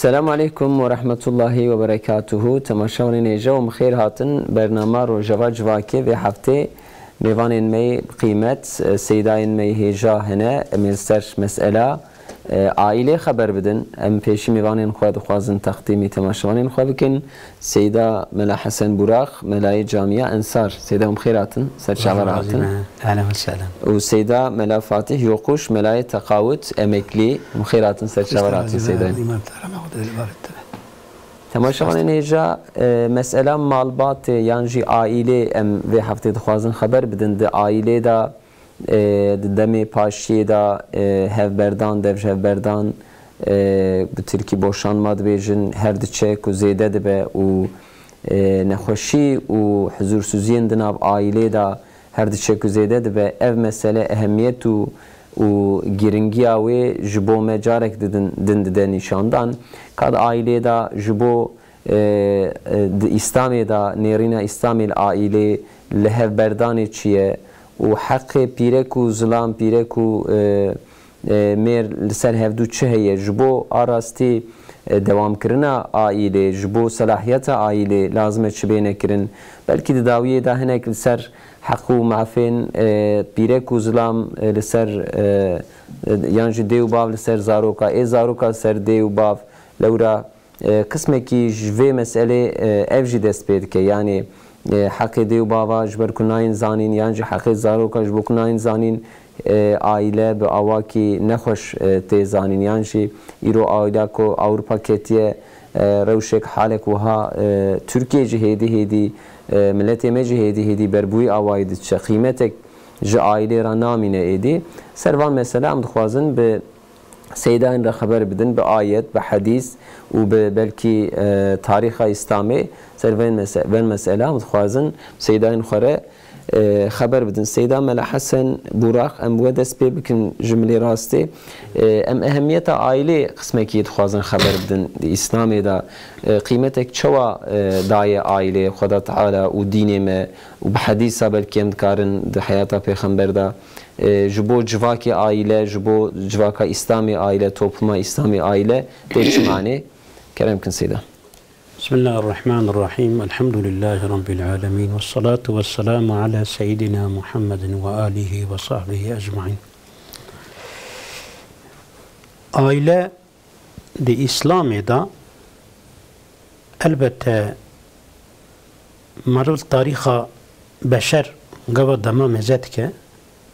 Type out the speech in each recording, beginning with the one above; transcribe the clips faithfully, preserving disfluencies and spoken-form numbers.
Selamu aleykum ve rahmetullahi ve berekatuhu. Temaşevanên hêja û bi xêr hatin. Bernama Rojava Civakê vê heftê mêvanên me yê bi qîmet, e, seydayên me yê hêja hene. Em ê li ser mesela, e, aîlê xeber bidin. Em pêşî mêvanên xwe dixwazin teqdîmî temaşevanên xwe bikin. Seyda Mela Hesen Burak, Melayê Camiya Ensar. Seyda, em xêr hatin, ser çava re hatin. Ehlen ve sehlen. Û Seyda Mela Fatih Yokuş, Melayê Teqawut, emeklî. Em xêr hatin, ser çava re hatin Seyda. Temaşevanên hêja, e, mesela malbatê yan jî aîlê em vê heftê dixwazin xeber bidin. Di aîlê de, e, di demê paşiyê de, e, hevberdan, dev ji hevberdan, e, bi tirkî boşanma dibêjin, her diçe ku zêde dibe û, e, nexweşî û huzursuziyên di nav aîlê de her diçe ku zêde dibe, ev mesele ehemiyet û, û giringiya wê ji bo me carek didin, din dide nîşandan. Ka di aîlê de ji bo, e, e, di Îslamê de nêrîna Îslamê li aîlê, li hevberdanê çi ye û heqê pîrek û zilam, pîrek û, e, e, mêr li ser hevdû çi heye? Ji bo a rastî, e, dewamkirina aîlê, ji bo selahiyeta aîlê lazim e çi bêne kirin? Belkî di dawiyê de hinek li ser heq û mafên, e, pîrek û zilam, e, li ser, e, e, yan jî dê û bav li ser zaroka, ê zaroka li ser dê û bav, lewra, e, qismekî ji vê meselê, e, ev jî dest pê dike. Yanî, e, heqê dê û bava ji ber ku nayên zanîn, yan jî heqê zaroka ji bo ku nayên zanîn, e, aîle bi awakî nexweş, e, tê zanîn. Yan jî îro aîla ku Ewropa ketiye, e, rewşek, halek wiha, e, Tirkiye jî hêdî hêdî, e, miletê me jî hêdî hêdî ber bi wî awayî diçe. Qîmetek ji aîlê re namîne êdî. Ser van mesele em dixwazin bi seydayên re xeber bidin, bi ayet, bi hedîs û bi belkî, e, tarîxa Îslamê. Ser ven mese-, ven mesele em dixwazin seydayên xwe re, e, xeber bidin. Seyda Mela Hesen Burak, em bi we dest pê bikin ji milê rastê. E, em ehemiyeta aîlê qismekî dixwazin xeber bidin. Di Îslamê de, e, qîmetek çawa, e, daye aîlê, Xweda Teala û dînê me û bi hedîsa belkî em dikarin di heyata pêxember de, e, ji bo civakê aîle, ji bo civaka Îslamê aîle, topluma Îslamê aîle tê çi manê? Kerem kin Seyda. بسم الله الرحمن الرحيم. الحمد لله رب العالمين. والصلاة والسلام على سيدنا محمد وآله وصحبه أجمعين. Aile di Îslamê de elbette meriv tarîxa beşer gava dema mêze dike.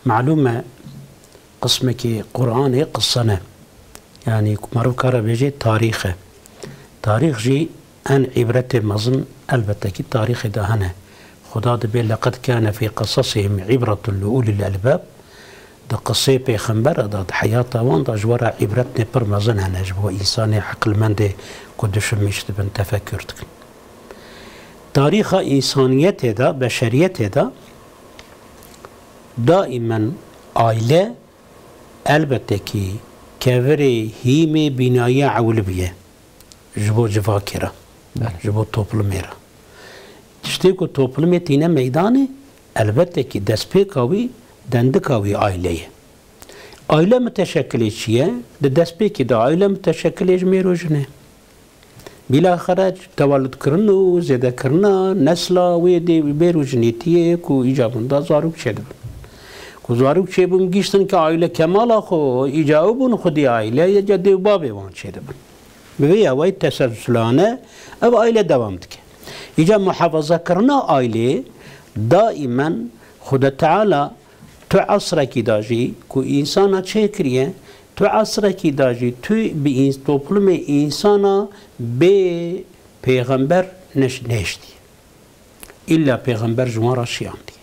Malûm e, qismekî Qur'anê qise ne. Yanî ku meriv kare bêjê tarîx e. Tarîx jî en îbretê mezin elbette kî tarîxê de hene. Xuda dibê, "Leqed kâne fî qesesihim îbretun li ulîl elbab." Di qisê pêxembera de, di heyata wan de ji we re îbretnê pir mezin hene ji bo însanê eqilmendê ku dişimîş dibin, tefekkür dikin. Tarîxa însaniyetê de, beşeriyetê de daîmen aîle elbette kî kevirê hîmê bînayî ewil bûye ji bo civakê re, Belê. ji bo toplumê re. Tiştê ku toplumê tîne meydanê, elbette kî destpêka wî, dendika wî aîle ye. Aîle miteşekilê çi ye? Di destpêkê de aîle miteşekilê ji mêr û jin e. Bîlaxere teweludkirin û zêdekirina nesla wê dê mêr û jinêtiyê ku îca bûn da zarok çêdibin. Ku zarok çêbûn gihîştin ki aîle kemala xwe, îca ew bûn xwedî aîle, îca dê û bavê wan çêdibin. Bi vê awayî teselsulane ev aîle dewam dike. Îca muhafazakirina aîlê daîmen Xuda Teala tu esrekî de jî ku însana çêkiriye, tu esrekî de jî tu bi îns-, toplumê însana bê pêxember neş-, nehiştiye. Îlla pêxember ji wan re şiyandiye.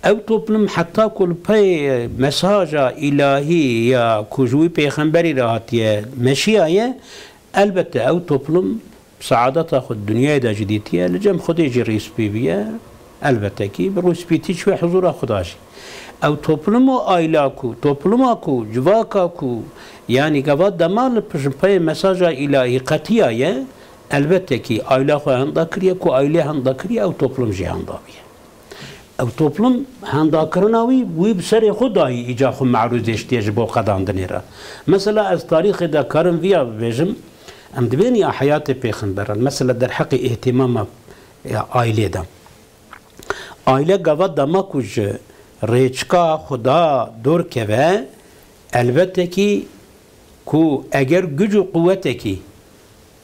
Ew toplum heta ku li pey mesaja îlahî ya ku ji wî pêxemberî re hatiye meşiyaye, elbette ew toplum Saadeta xwe di dinyayê de jî dîtiye, li cem Xwedê jî rûspî bûye, elbette kî bi rûspîtî çûye huzûra Xweda jî. Ew toplum û aîla ku, topluma ku, civaka ku, yanî gava dema li piştpeyê mesaja îlahî qetiyaye, elbette kî aîla xwe henda kiriye, ku aîlê henda kiriye, ew toplum jî henda bûye. Ew toplum hendakirina wî, wî bi serê xwe dayî îca xwe merûz dêştiye ji bo qedandinê re. Mesela ez tarîxê de karim viya bibêjim, Em dibên ya heyatê pêxemberan, mesela derheqê îhtîmama, e, aîlê de. Aîle gava dema ku ji rêçika Xuda dor keve, elbette kî ku eger güc û quwetekî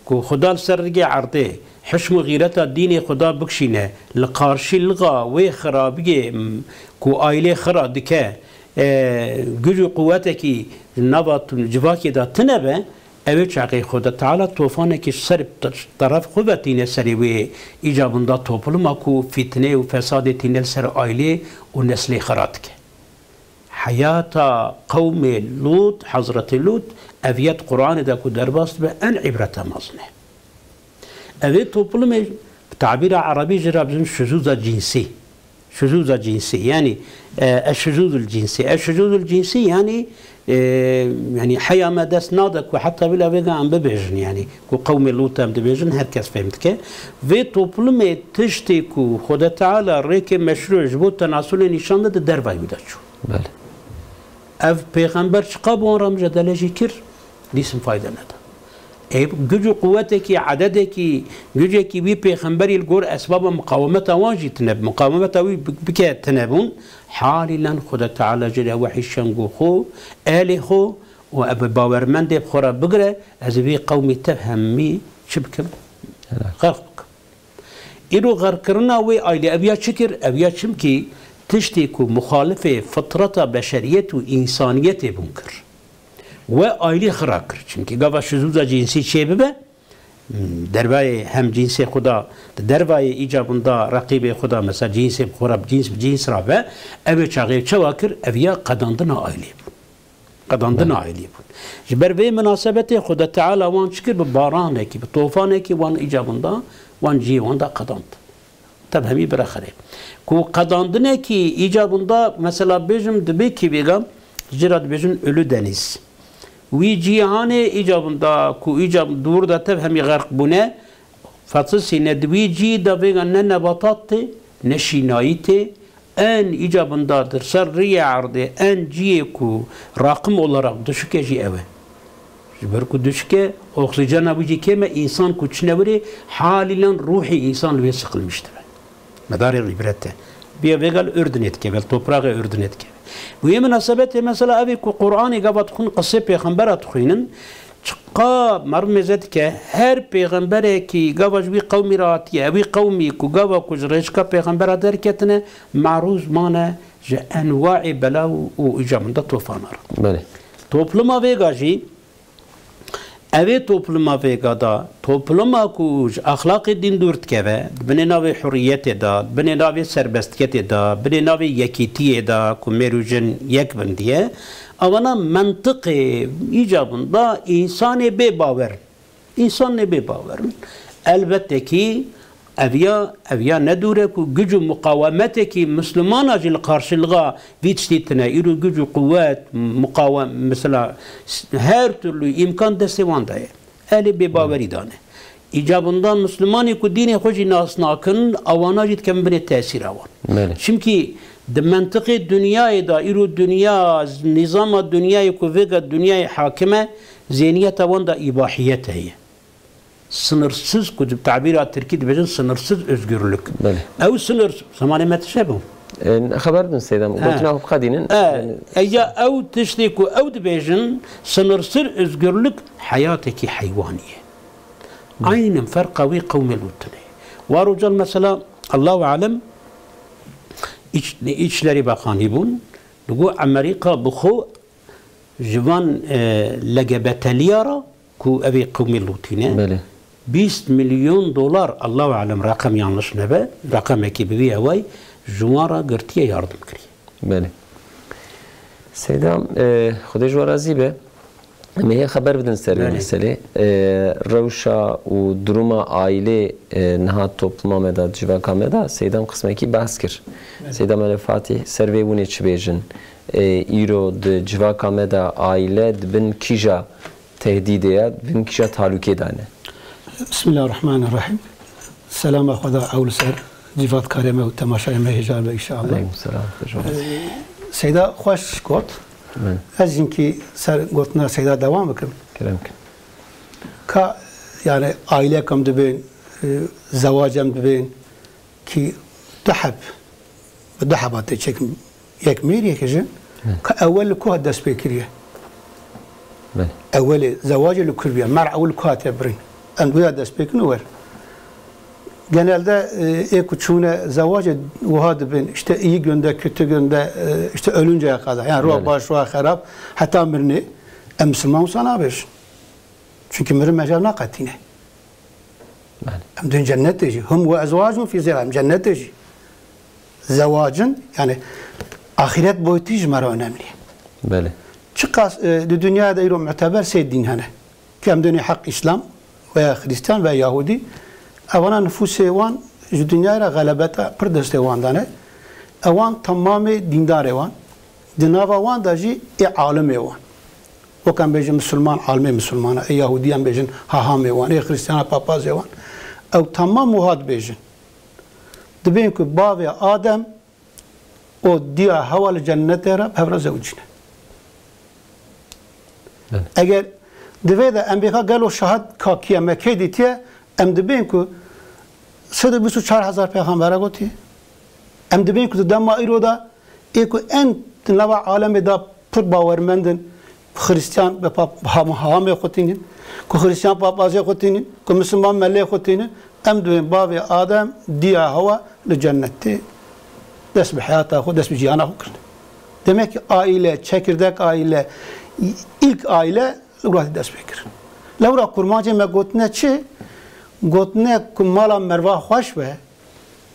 ku Xuda li ser rîgê erdê hişm û xîreta dînê Xuda bikişîne, li qarşîlixa wê xirabiyê, m, ku aîlê xira dike, e, güc û quwetekî nava tun-, civakê de tine be, ew ê çaxê Xuda Teala tofanekî ser t-, teref xwe ve tîne serê wê îcabinda topluma ku fîtne û fesadê tîne li ser aîlê û neslê xira dike. Heyata qewmê Lût, Hezretî Lût, ev yet Qur'anê de ku derbas dibe, en îbreta mezin e. Ev ê toplumê, bi tabîra erebî jî re bijin şuzûza cinsî. Şuzûza cinsî, yanî, e, eşşuzûzul cinsî. Eşşuzûzul cinsî, yanî, e, yanî heya me dest nade ku heta bila vêga em bibêjin, yanî, ku qewmê Lût em dibêjin, her kes fêm dike. Vê toplumê tiştê ku Xweda Teala rêkê meşrû ji bo tenasulê nîşan de, di dervayî wî de çû. Belê. Ev pêxember çiqa bi wan re mijedele jî kir, dîsim fayde neda. Ê, güc û quwetekî, ededekî, gücekî wî pêxemberî li gor esbaba muqawemeta wan jî tine, muqawemeta wî bi-, bike tinebûn, halîlen Xuda Teala jê re wehî şeng û xwe, elê xwe û ev bawermendê bi xwe re bigire, ez ê vî qewmî tev hemî çi bikim? Helal. Xerq bikim. Îro xerqkirina wê aîlê ev ya çi kir? Ev ya çimkî tiştê ku muxalifê fitreta beşeriyet û însaniyetê bûn kir. We aîlê xira kir. Çimkî gava şizûza cînsî çêbibe, dervayê hem cînsê xwe da, di dervayê îcabinda reqîbê xwe da, mesela cînsê bi xwe re, cîns bi cîns re be, ev ê çaxê çawa kir? Ev ya qedandina aîlê bû. Qedandina Belê. Aîlî bûn. Ji ber vê minasebetê Xuda Teala wan çi kir? Bi baranekî, bi tofanekî wan îcabinda, wan cihê wan da qedand. Tev hemî bire xerê. Ku qedandinekî îcabinda, mesela bêjim, dibê kî vêga, ji ra dibêjin Ölü Deniz. Wî cîhanê îcabinda, ku îcab dûr de tev hemî xerq bûne, Fatisî ne di wî cî de vêga ne nebatat tê, ne şînayî tê, en îcabinda di ser riyê erdê en ciyê ku raqim olarak dişike jî ew e. Ji ber ku dişike oksîjena wî jî kêm e, însan ku çine wirê halîlen ruhê însan li wê siqilmiş dibe. Medarê îbret e. Biya vêga li Urdinê dikeve, li topraxê Urdinê dikeve. Bi wê minasebetê mesela ev ê ku Qur'anê gava dixwin qisê pêxembera dixwînin, çiqa meriv mêze dike, her pêxemberekî gava ji wî qewmî re hatiye, ew wî qewmî ku gava ku ji rêçika pêxembera derketine, marûz mane ji enwaê bela û, û îcabinda tofana re. Belê. Topluma vêga jî, Ev ê topluma vêga da, topluma ku ji exlaqê dîn dûr dikeve, di binê navê hurriyetê da, di binê navê serbestketê da, binê navê yekîtiyê da ku mêr û jin yek bin diye, ewana mentiqê îcabin da însanê bê bawer in. Însanê bê bawer in. Elbette kî Ev ya, ev ya ne dûr e ku güc û muqawemetekî Mislimana jî li qarşilixa vî tiştî tine. Îro güc û quwet, muqawem-, mesela s-, her türlü îmkan destê wan de ye. Elê bêbawerî dane. Îcabinda Mislimanê ku dînê xwe jî nas nakin, ewana jî dikevin binê tesîra wan. Belê. Çimkî di mentiqê dinyayê de, îro dinya, nîzama dinyayê ku vêga dinyayê hakim e, zêniyeta wan de îbahiyet heye. Sınırsız, ku di tabîra tirkî dibêjin sınırsız özgürlük. Belê. Ew sınır, zemanê me tişe bû. E, xeber bidin Seydam, He. Gotina xwe biqedînin. E, Yani e, ya ew tiştê ku ew dibêjin, sınırsız özgürlük heyatekî heywanî ye. Belê. Aynen ferqa wî qewmê Lût tine. War û cal mesela, Allahu alem, iç, Îçlerî Bakanî bûn, digo Amerîka bi xwe Ji van, e, L G B T'liya re ku ev ê qewmê Lûtî ne, Belê. bîst milyon dolar, Allahu alem, reqem yanlış nebe, reqemekî bi vî hewayî ji wan re girtiye, yardim kiriye. Belê. Seyda, e, Xwedê ji we razî be. Em ê hê xeber bidin ser vê Belê. meselê. E, rewşa û duruma aîlê, e, niha topluma me de, civaka me de, Seyda em qismekî behs kir. Belê. Seyda Mele Fatîh, ser vê hûn ê çi bêjin? E, îro di civaka me de aîle di bin kîja tehdîdê ya, di bin kîja talûkê de ne? Bismillahirrahmanirrahim. Selama Xweda ew li ser cîvatkarê me û temaşayê me hêja be înşallah. Aleykum selam. Ee, Seyda xweş got. Evet. Ez jinkî ser gotina Seyda dewam bikim. Kerem kin. Ka Yani aîlek em dibên, e, zewac em dibên ki du heb, bi du heba tê çêkim, yek mêr, yek jin, Evet. ka ewel li ku hat dest pê kiriye? Belê. Ewelê zewacê li kur bûye, mer ewil li ku hatiye birîn? Em wê ya dest pê kin û wer. Genelde, e, ê ku çûne zewacê wiha dibên, işte iyi günde, kötü günde, e, işte ölünceye kadar. Yani ruha Belê. baş, ruha xerab, heta mirinê, em misilman wisa nabêjin. Çünkü mirin me jev naqetîne. Belê. Em dibên cennetê jî. Hum ve ezvacun fî zilal. Em cennetê jî. Zewacin, yani ahiret boyutî ji me re önemli. Belê. Çiqas, e, di dünyaya de îro muteber sê dîn hene. Ki em dibêjin Heq Îslam veya Hristiyan veya Yahudî. Evana nifûsê wan ji dünyayê re xelebeta pir destê wan de ne. Ewan temamê dîndarê wan. Di nava wan de jî ê alimê wan. Wek em bêjin misilman, alimê misilmana, ê Yahûdiyan bêjin hahamê wan, ê Xristiyana papazê wan. Ew temam wiha dibêjin. Dibên ku bavê Adem û diya Hewa li cennetê re bi hev re zewicîne. Evet. Eger di vê de em bêka gelo şahid kakiye me kê dîtiye, em dibên ku sed û bîst û çar hezar pêxembere gotiye. Em dibên ku di dema îro de ê ku en di nava alemê de pir bawermend in, ku Xristiyan bi pap-, ham-, hamê xwe tînin, ku Xristiyan papazê xwe tînin, ku Misilman melê xwe tînin, em dibên bavê Adem diya Hewa li cennet tê dest bi heyata xwe, dest bi jiyana xwe kirin. Demek ki aile, çekirdek aile, ilk aile li wira dest pê kirin. Lewra kurmancê me gotine çi? Gotine ku mala merva xweş be,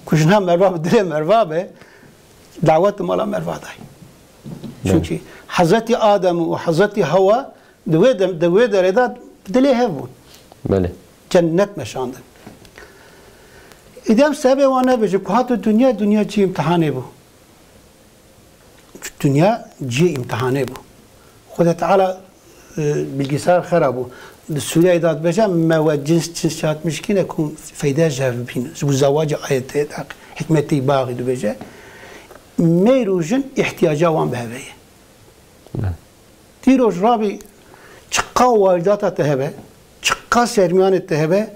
ku jina merva bi dilê merva be, dawet mala merva dayî. Belê. Çünkü Hezretî Adem û Hezretî Hewa di wê dem-, di wê derê de bi dilê hev bûn. Belê. Cennet meşandin. Îdem sebê wan nebêje ku hatu dinya, dinya cî îmtihanê bû. Dinya cî îmtihanê bû. Xwedê Teala, e, bilgisayar xera bû. Di Sûriyeyê de dibêje, me we cins, cins yaratmış kine ku feyde ji hev bîn. Ji bo zewacê ayetê de, hikmetê baxî dibêje. Mêr û jin ihtiyaca wan bi hev heye. Evet. Dîroj rabî çiqa walidata te hebe, çiqa sermiyanê te hebe,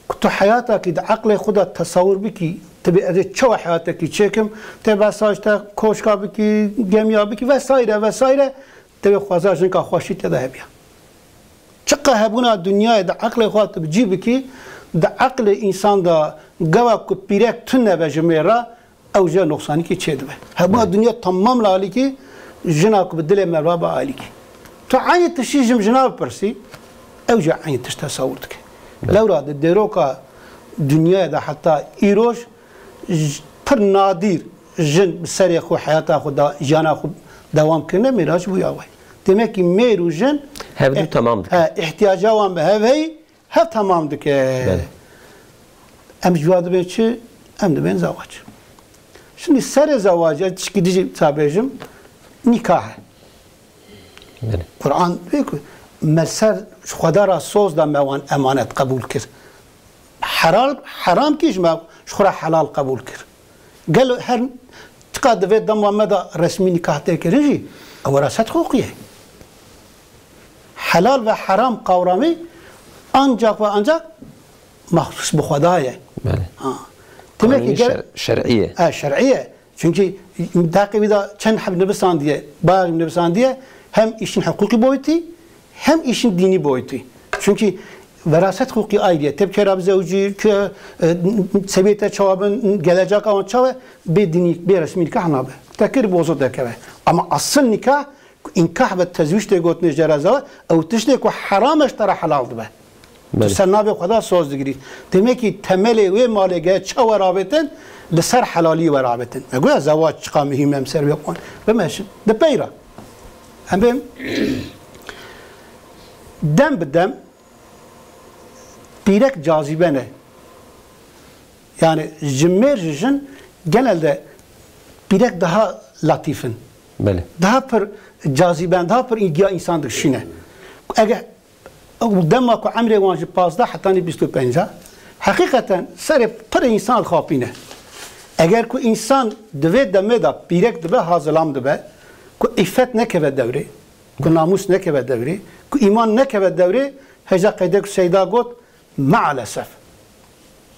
ku tu heyatakî di eqlê xwe de tesawur bikî, tu bê ez ê çawa heyatekî çêkim, te behsa işte koşka bikî, gemiya bikî vesaire vesaire, te bê xweza jinka xweşî te de hebiya. Çiqa hebûna dinyayê di eqlê xwe tu bi cî bikî, di eqlê însan de gava ku pîrek tune be ji mêr re, ew jê noqsanîkî çêdibe. Hebûna Evet. dinya temam li alîkî, jina ku bi dilê merva be alîkî. Tu eynî tiştî ji jina bipirsî, ew jî eynî tişt tesewur dike. Evet. Lewra di dêroka dinyayê de heta îroj j-, pir nadîr jin bi serê xwe, heyata xwe da, jiyana xwe dewam kirine, mîraç bû ya we. Demek ki mêr û jin Hevdû eh, temam dike. he, ihtiyaca wan bi hev heyî, hev temam dike. Belê. Em ji wa dibên çi? Em dibên zewac. Şimdi serê zewacê, tişkî dijî ta bêjim, nîkah e. Belê. Quran dibê ku me ser ji Xweda ra soz da me wan emanet qebûl kir. Helal, heram kî ji me ji xwe re helal qebûl kir. Gelo her çiqa di vê dema me de resmî nîkah tê kirin jî, ew weraset huquqî ye. Helal ve heram kavramî ancak ve ancak mahsus bi Xweda ye. Belê. Ha. Demek ki Kanûnî ger- şer-, şer'î ye. E, şer'î ye. Çünkü daqê wî de çend heb nivisandiye, bayek nivisandiye, hem işin hukuki boyutu, hem işin dini boyutu. Çünkü veraset hukuki ayrı ye. Tepkera bi zewcî, ki, e, seviyete çawa bin, gelecek awan çawa, bê dinî, bê resmî nikah nabe. Tekir bozo derkeve. Ama asıl nikah, inkah ve tezwîj tê gotinê jê re zewa, ew tiştê ku heram e ji te re helal dibe. Tu Belê. ser navê Xweda soz digirî. Demek ki temelê wê malê ge çawa rabêtin, li ser helalî we rabêtin. Me goya zewac çiqa muhîm e, em ser wê xwan bimeşin. Di pey re. Em bêm dem bi dem pîrek cazîbe ne. Yani ji mêr ji jin genelde pîrek daha latîf in. Belê. Daha pir cazîbe in, daha pir îlgiya însan dikişîne. Eger Ew dema ku emrê wan ji pazdeh hetanî bîst û pênc e, heqîqeten serê pir însan dixapîne. Eger ku însan di vê demê de pîrek dibe, ha zilam dibe, ku îffet nekeve dewrê, ku namûs nekeve dewrê, ku îman nekeve dewrê, hêja qeydê ku Seyda got, Maalesef.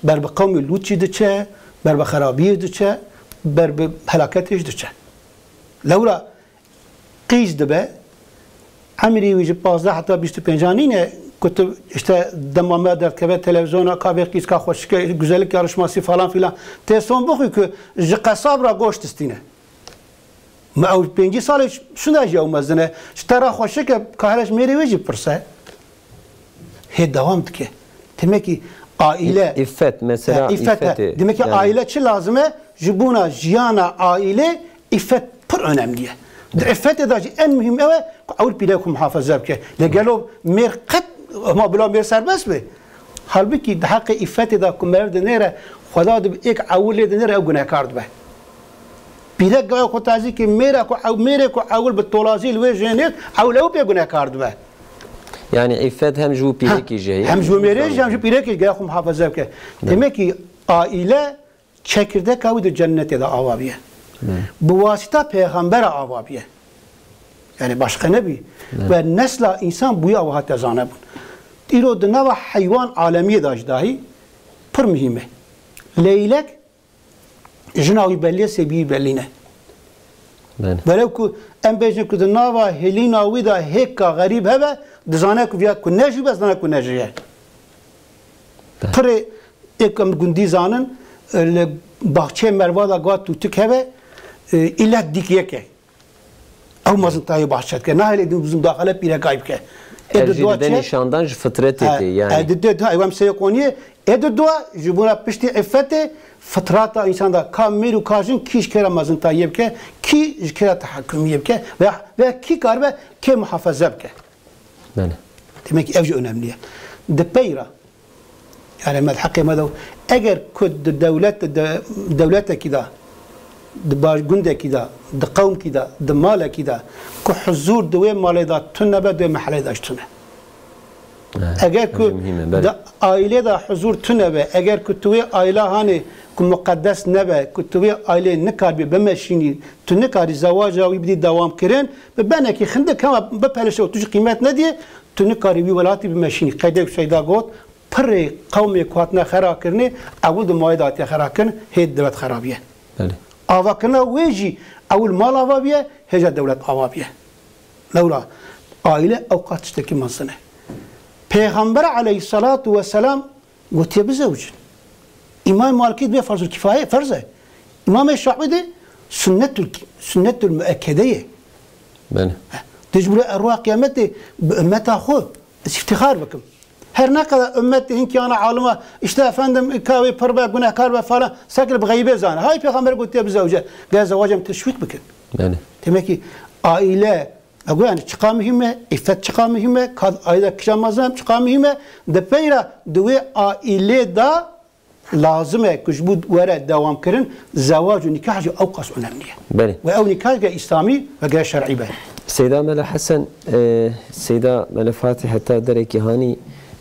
Ber bi qewmê Lût jî diçe, ber bi xerabiyê diçe, ber bi helaketê jî diçe. Lewra qîz dibe, emrî wî ji pazdeh heta bîst û pêncan nîne, ku tu işte dema me derdikeve televizyona, ka vê qîz ka xweşik e, güzellik yarışması falan filan. Tê son bixwî ku ji qesab re goşt distîne. Me ew pêncî salê şuna jî ew mezin e. Ji te re xweşik e, ka hele ji mêrê wê jî pirse. Hê dewam dike. Demek ki aile. İ-, iffet, mesela. He, iffet, he. İffetê, demek ki yani aile çi lazim e? Ji bona jiyana aile iffet pir önemli ye. Di iffetê de jî en muhîm ew e ku ewil pîrek xwe muhafaza bike. Lê gelo mêr qet, ma bila mêr serbest be? Halbûkî di heqê îfetê de ku meriv dinêre, Xweda dibe êk ewil lê dinêre ew gunehkar dibe. Pîrek gaya xwe tazî ke mêra ku ew, mêrê ku ewil bi tolazî li wê jê nêt, ewil ew pê gunehkar dibe. Yani îfet hem ji bo pîrekî jî heye. Hem ji bo mêrê jî, hem ji bo pîrekî jî gaya xwe muhafaza bike. Demek ki aîle çekirdeka wî di cennetê de ava biye. Bi wasîta pêxembera ava biye. Yani başqa nebî. Ve nesla însan bûye ava hate zanebûn. Îro di nava heywan alemiyê de jî dahî pir muhîm e. Leylek jina wî belî ye, sêbî wî belî ne. Belê. Welew ku em bêjin ku di nava hêlîna wî de hêka xerîb hebe, dizane ku viya ku ne jû be, dizane ku ne jû ye. Belê. Pirê êk em gundî zanin, e, li baxçeyê merva de gava tûtik hebe, e, îlet dîk yek e. Ew mezintayê bahçe dike. Nahêle dû mudaxele pîrekayî bike. Ê Ev di jî dua dide çi? Nîşandan ji fitretê tê, yani. Ê di dua, ew em seyê qoniyê, ê di dua, ji bona piştî îfetê, fitrata însan de, ka mêr û ka jin kî ji kê re mezintayê bike, kî ji kê re tehekumiyê bike, veya, veya kî karibe kê muhafaza bike. Belê. Demek ki ev jî önemli ye. Di peyra, yani me di heqê me de, eger ku di dewlet, di dewletekî de, di baş gundekî de, di qewmkî de, di malekî de, ku huzur di wê malê de tune be, di wê mehelê de jî tune. Evet, Eger ku ev jî muhîm e, belê. Di aîlê de huzur tune be, eger ku tu wê aîla hanê ku muqeddes nebe, ku tu wê aîlê nikaribî bimeşînî, tu nikarî zewaca wî bidî dewam kirin, bi benekî xindik hema bipelişe û tu jî qîmet nediyê, tu nikarî wî welatî bimeşînî. Qeydek Seyda got, pirê qewmê ku hatine xera kirinê, ewil di mayê de hatiye xera kirin, hê dewlet xera biye. Belê. Avakirina wê jî ewil mal ava biye, hêja dewlet ava biye. Lewra aîle ewqas tiştekî mezin e. Pêxember aleyhisselatu vesselam gotiye bizewicin. Îmam Malikî dibê ferzul kifaye, ferz e. Îmamê Şafî de sunnetul, sunnetul müekkede ye. Belê. Dij bûre erwa qiyametê bi ümmeta xwe ez îftixar bikim. Her ne kadar ümmet hinkî ana alima, işte efendim, kawê pir be, gunehkar be falan, sekil bi xeybê zane. Hay Pêxember gotiye bizewce, gel zewacem teşwîk bikin. Belê. Demek ki aîle, ego yani çiqa muhîm e, îffet çiqa muhîm e, kad aîle kişa mezin çiqa muhîm e, di peyra di wê aîlê de lazim e ku ji bo were dewam kirin, zewac û nîkah jî ewqas önemli ye. Belê. Ve ew nîkah ge îslamî ve ge şer'î be. Seyda Mele Hesen, e, Seyda Mele Fatih heta derekî hanî,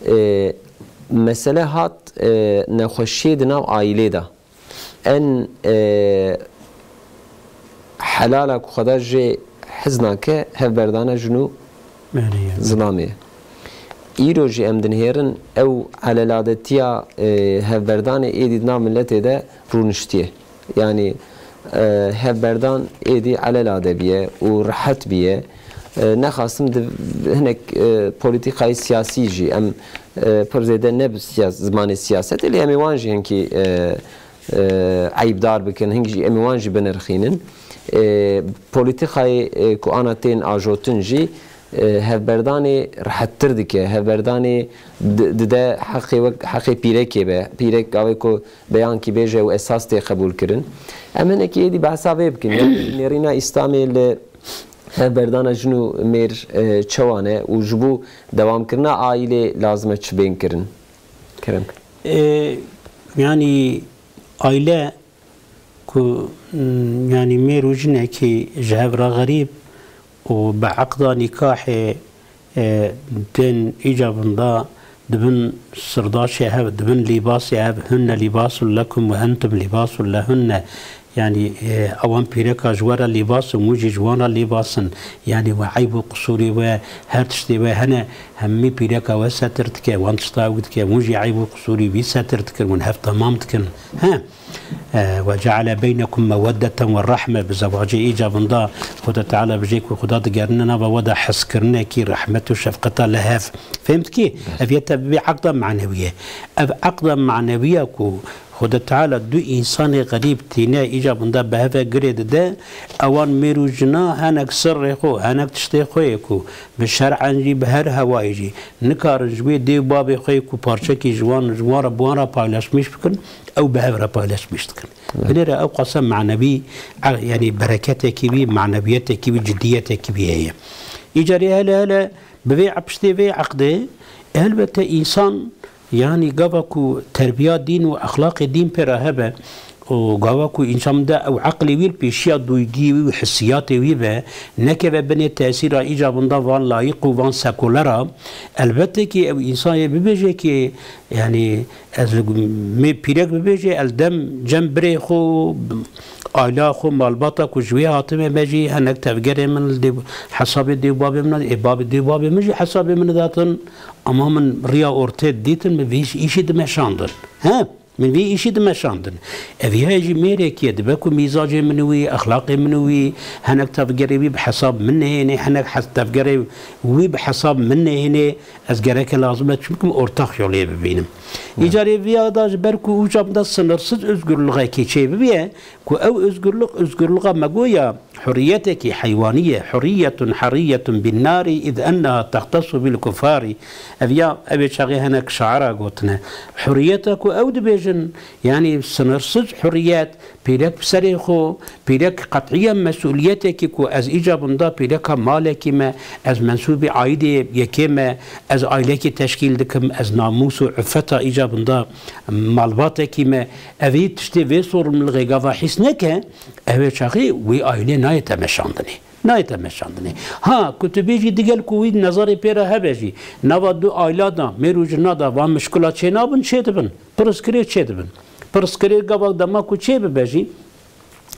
e, mesele hat, e, nexweşiyê di nav aîlê de. En, e, helala ku Xweda jê hez nake, hevberdana jin û Belê. zilamê ye. Îro jî em dinihêrin ew eleladetiya, e, hevberdanê êdî di nav miletê de rûniştiye. Yanî, e, hevberdan êdî elelade biye û rehet biye. E, nexasim di hinek, e, polîtîkayê siyasî jî em, e, pir zêde ne bi siyas-, zimanê siyasetê, lê em ê wan jî hinkî, e, e, eyîbdar bikin, hingî jî em ê wan jî binirxînin. E, polîtîkayê, e, ku ana tên ajotin jî, e, hevberdanê rehettir dike, hevberdanê di-, dide heqê wek, heqê pîrekê be, pîrek gavê ku beyankî bêje û esas tê qebûlkirin. Em hinekî êdî behsa vê bikin. Yani nêrîna Îslamê li hevberdana jin û mêr, e, çawa ne û ji bo dewamkirina aîlê lazim e çi bên kirin? Kerem. E, yani aîle ku, mm, yani mêr û jinekî ji hev re xerîb û bi eqda nîkahê, e, tên îcabin da dibin sirdaşê hev, dibin lîbasê hev, hunne lîbasun lekum ve entum lîbasun lehunne. Yanî, e, ewan pîreka ji we re lêbas in, hûn jî ji wan re lêbas in. Yanî we eyb û qisûrê we, her tiştê we hene, hemî pîreka we setir dike, wan tişta ew dike, hûn jî eyb û qisûrê wî setir dikin, hûn hev temam dikin. He? E, "Ve ceale beynekum meweddeten ve rahme", bi zewacê îcabin da, Xuda Teala bijê ku Xuda digerine nava we de hezkirinekî, rehmet û şefqeta li hev. Fêm dikî? Ev yê te bibê eqda manewî ye. Ev eqda manewiya ku Xuda Teala du însanê xerîb tîne îcabin de bi hev ve girê dide, ewan mêr û jina henek sirrê xwe, henek tiştê xwe yê ku bi şer'en jî, bi her hewayê jî nikarin ji wê dê û babê xwe yê ku parçekî ji wan, ji wan re, bi wan re paylaşmîş bikin, ew bi hev re paylaşmîş dikin. Evet. Binêre ew qasa manewî, e, yanî bereketekî wî, manewiyetekî wî, cidiyetekî wî heye. Îcarê hele hele bi vê, piştê vê eqdê, elbette însan, yanî gava ku terbiya dîn û exlaqê dîn pê re hebe û gava ku însan de ew eqlê wî li pêşiya duygî wî û hissiyatê wî be, nekeve binê tesîra îcabin da van layîq û van sekulera, elbette ki ew însan yê bibêje ki, yanî, ez li gu-, mê pîrek bibêje, ez dem cem birê xwe, aila xwe, malbata ku ji wê hatime me jî, henek tevgerê min li dê-, hesabê dê û babê min, ê babê dê û babê min jî hesabê min didatin, ama min riya ortê didîtin, min vî îşî dimeşandin. He? Min vî îşî dimeşandin. Ev ya jî mêrekî ye, dibe ku mîzacê min û wî, exlaqê min û wî, henek tevgerê wî bi hesab min nehênê, henek hes-, tevgerê wî bi hesab min nehênê, ez gereke lazim e çi bikim, ortax yolê bibînim. Îcarê viya da ji ber ku ûca da sınırsız özgürlüğekî çê bibiye, ku ew özgürlük, özgürlüğe me goya hurriyetekî heywanî ye, hurriyetun harriyetun bin nari iz enneha tehtasu bil kufari. Ev ya, ev ê çaxê henek şaira gotine. Hurriyeta ku ew dibêjin, yanî sınırsız hurriyet, pîrek bi serê xwe, pîrek qet'iyen mesûliyetekî ku ez îcabin da pîreka malekî me, ez mensûbî aîdê yekê me, ez aîlekî teşkîl dikim, ez namûs û iffeta îcabin da malbatekî me, evî tiştê vê sorumluluğê gava hîs neke, ew ê çaxî wî aîlê nayê temeşandinê. Nayê temeşandinê. Ha, ku tu bêjî digel ku wî nezarê pê re hebe jî, nava du aîla da, mêr û jina da van mişkila çê nabin, çê dibin. Pirsgirêk çê dibin. Pirsgirêk gava dema ku çê bibe jî,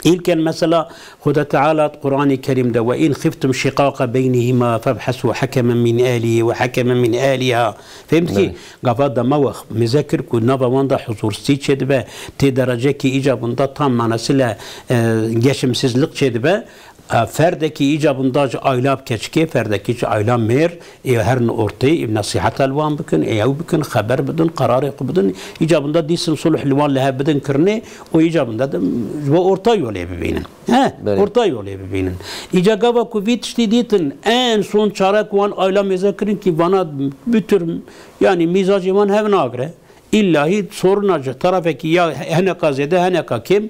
îlken mesela Xuda Teala di Qur'anê Kerîm de, "Ve in xiftum şiqaqa beynihima febhesu hekemen min ahlihi ve hekemen min ahliha." Fêm dikî? Belê. Gava dema we mêze kir ku nava wan de huzûrsizî çê dibe, tê derecekî îcabin da tam manasıyla, e, geçimsizlik çê dibe, e, ferdekî îcabin da ji ayla bi keçikê, ferdekî ji ayla mêr, ê herin ortê, ê nesîheta li wan bikin, ê ew bikin, xeber bidin, qerarê xwe bidin, îcabin da dîsin sulh li wan li hev bidin kirinê û îcabin da de ji bo orta yolê bibînin. He, Belê. Orta yolê bibînin. Îca gava ku vî tiştî dîtin, en son çare ku wan ayla mêze kirin kî vana bi tür, yanî mîzacê wan hev nagire. Îllahî soruna ji tarafekî ya heneka zêde, heneka kêm,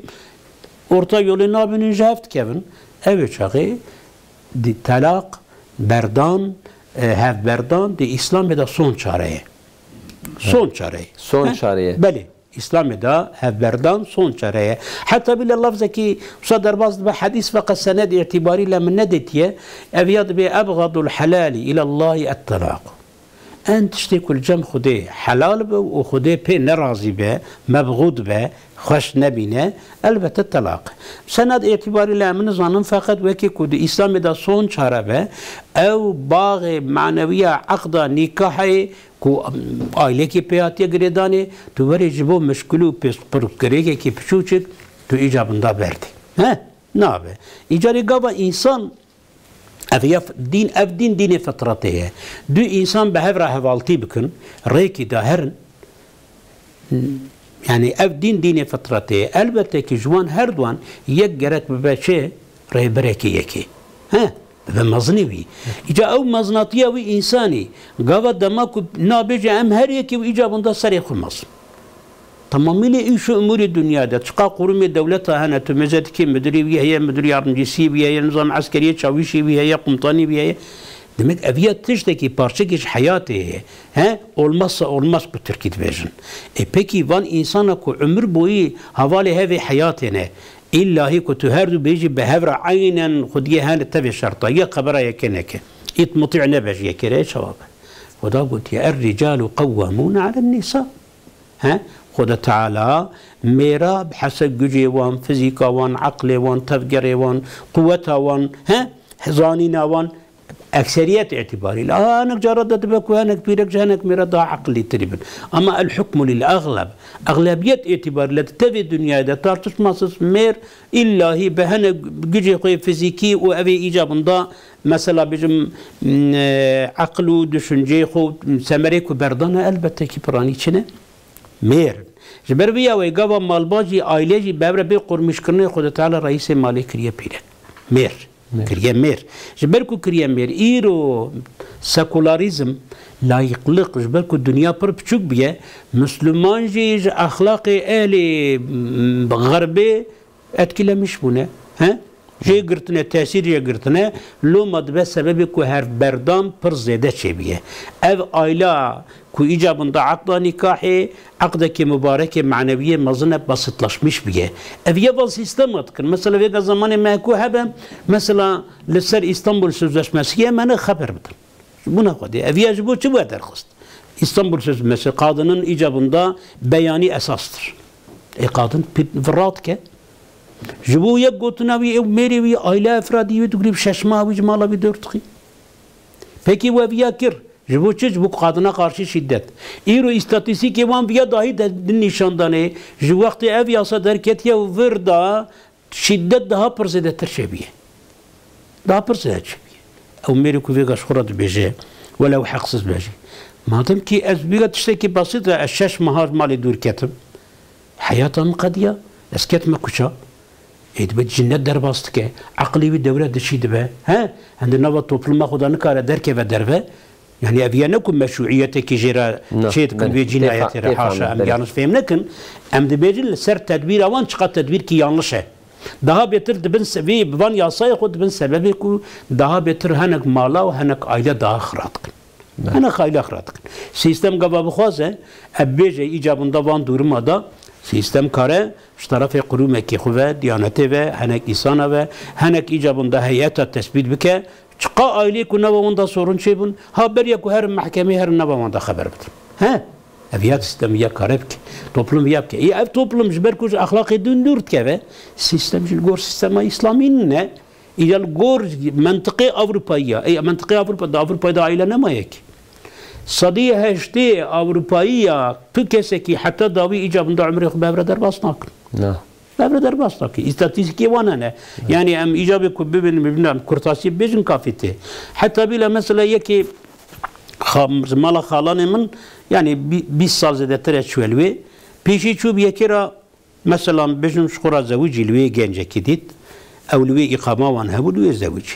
orta yolê nabînin, ji hev dikevin. Ev ê çaxê di telaq, berdan, e, hevberdan di Îslamê de son çare ye. Son çare ye. Son He? çare ye. Belê. Îslamê de hevberdan son çare ye. Heta bile lafzekî wisa derbas dibe, hedîs feqet sened îtibarî le min nedêtiye. Ev ya dibe ebgadul helali îlallahî et-telaq. En tiştê ku li cem Xwedê helal be û Xwedê pê nerazî be, mebxûd be, xweş nebîne, elbette telaq. Sened îtibarî le min nizanim, feqet wekî ku di Îslamê de son çare be, ew baxê manewiya eqda nîkahê ku ailekî pê hatiye girêdanê, tu werê ji bo mişkil û pêspirkirêkekî piçûçik tu îcabin da berdî. He? Nabe. Îcarê gava însan Ev ya f-, dîn, ev dîn, dînê fitretê ye. Du însan bi hev re hevaltî bikin, rêkî de herin. Yanî ev dîn, dînê fitretê ye. Elbette ki ji wan her duan yek gerek bibe çi? Rêberekî yekê. He? Bibe mezinê wî. Îca ew mezinatiya wî însanî, gava dema ku nabêje em her yekê wî îca bunda serê xwe mezin. Tamamîlê îş û umûrê dinya de, çiqa qurumê dewleta hene, tu mêze dikî, müdürê wî heye, müdür yardımcısı wî heye, nizam eskeriyê çawîşê wî heye, komutanê wî heye. Demek ev ya tiştekî, parçekî ji heyatê ye. He? Olmazsa olmaz ku tirkî dibêjin. E pekî van însana ku umir boyî hevalê hevê heyatê ne, îllahî ku tu her du bêjî bi hev re eynen xwediyê hene tevê şerta, ya qebera yekê neke. Ît mutî nebe ji yekê re, çawa be? Xuda gotiye, "Er-ricalu qewwamûne alen nîsa." He? Xweda Teala mêra bi heseb gucê wan, fizîka wan, eqlê wan, tevgerê wan, quweta wan, he, zanîna wan, ekseriyet îtibarî le. Aa, hinek cara de dibe ku hinek pîrek ji hinek mêra daha eqlîtirî bin. Ama el hukmu lil egleb. Eglebiyet îtibarî le di tevê dinyayê de tartışmasız mêr illahî bi hinek gucê xwe yê fizîkî û evê îcabin da, mesela bêjim, m, e, eql û düşünceyê xwe, semerê ku berdane, elbette ki piranî çi ne? Mêr in. Ji ber vê ya wê gava malbat jî, aile jî bi hev re bê qurmîşkirinê Xwedê Teala reîsê malê kiriye pîrek. Mêr. Mêr. Kiriye mêr. Ji ber ku kiriye mêr, îro sekularîzm, layîqlik, ji ber ku dinya pir piçûk bûye, Misliman jî ji exlaqê ehlê, m, xerbê etkilemiş bûne. He? Jê girtine, tesîr jê girtine, loma dibe sebebê ku hevberdan pir zêde çêbiye. Ev ayla ku îcabin da eqda nîkahê, eqdekê mubarekê maneviyê mezin e, basitlaşmiş biye. Ev ye van sîstema dikin. Mesela vêga zamanê me ku hebe, mesela li ser Îstanbul Sözleşmesiye me ne xeber bidin. Ji bona Xwedê. Ev ya ji bo çi bûye derxist? Îstanbul Sözleşmesi qadinin îcabin da beyanî esastir. Ê qadin pî-, vira dike. Ji bo yek gotina wî, ew mêrê wî, aile efradî wî digurî, bi şeş mah wî ji mala wî dor dixî. Pekî we viya kir. Ji bo çi? Ji bo qadina qarşî şîdet. Îro îstatîstîkê wan viya dahî de din nîşan danê. Ji wextê ev yasa derketiye û vir da şîdet daha pir zêdetir çêbûye. Daha pir zêde çêbûye. Ew mêrê ku vêga ji xwe re dibêje, welew heqsiz be jî. Madem ki ez vêga tiştekî basît re ez şeş meha ji malê dûr ketim, heyata min qediya, ez ketime kuça. Ê dibe cinet derbas dike, eqlê wî dewre dişî dibe. He? Hem di nava topluma xwe de nikare derkeve derve. Yani ev ya ne ku meşruiyetekî jê re çê dikin, vê cînayetê re, haşa, em yanlış fêm nekin. Em dibêjin li ser tedbîra wan çiqa tedbîrkî yanlış e. Daha bêtir dibin se-, vê bi van yasayê xwe dibin sebebê ku daha bêtir hinek mala û hinek aile daha xira dikin. Hinek aile xira dikin. Sîstem gava bixwaze, ev bêje îcabin da van duruma da, sîstem kare ji terefê qurûmekê xwe ve, diyanetê ve, hinek îsana ve, hinek îcabin da heyeta tesbît bike, çiqa aileyê ku nava wan da sorun çêbûn, ha beriya ku herin mehkemê, herin nava wan da xeber bidin. He? Ev ya sîstem ya kare bike. Toplum ya bike. Ê, ev toplum ji ber ku ji exlaqê din dûr dikeve, sîstem jî li gor sîstema îslamî nîne. Îja li gor mentiqê Ewropayî ya. Ê, mentiqê Ewropa, di Ewropayê de aîle nemaye ki. Sedî heştê Ewropayî ya tu kesekî heta dawî îcabin da umrê xwe bi hev re derbas nakin. Na. Bi hev re derbas nakin. Îstatîstîkê wan hene. Yanî em îcabê ku bibin, bibin em kurtasî bêjin kafî tê. Heta bîle mesela yekê xa-, mala xalanê min, yanî bî-, bîst sal zêdetir e çûye li wê. Pêşî çû bi yekê re, mesela bêjin ji xwe re zewicî li wê gencekî dît. Ew li wê îqama wan hebû, li wê zewicî.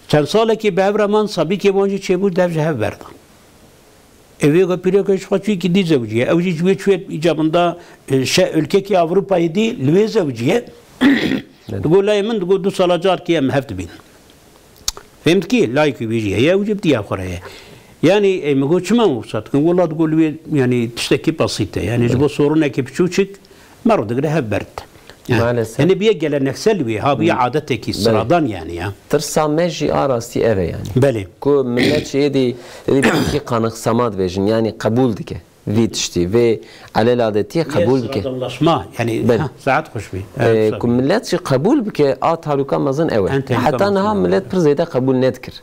Çend salekî bi hev re man, sabîkê wan jî çêbû, dev ji hev berdan. Ê vê ga pîreke ji xwe çûyekî dî zewiciye. Ew jî ji wê çûye îcabin da, e, şe-, ülkekî Ewropayê dî li wê zewiciye. Digo layê min, digo du sala carkê em hev dibînin. Fêm dikî? Layekî wî jî heye, ew jî bi diya xwe re ye. Yanî, ê, min got, çima wisa dikin? Wela digo li wê, yanî tiştekî besît e. Yanî ji bo sorunekî piçûçik, Mero digre hev berd. Maalesef. Yani bîye geleneksel wî, ha bîye adetekî sıradan yani ya. Tirsa me jî a rastî ev e yani. Belê. Ku millet jî êdî, êdî belkî qanıksama dibêjin, yani qebûl dike. Vî tiştî, vê eleladetiyê qebûl bike. Sıradanlaşma, yani, belê, ha, saet xweş bî. Ee, evet, ku millet jî qebûl bike, a taluka mezin ew e. Heta niha millet pir zêde qebûl nedikir.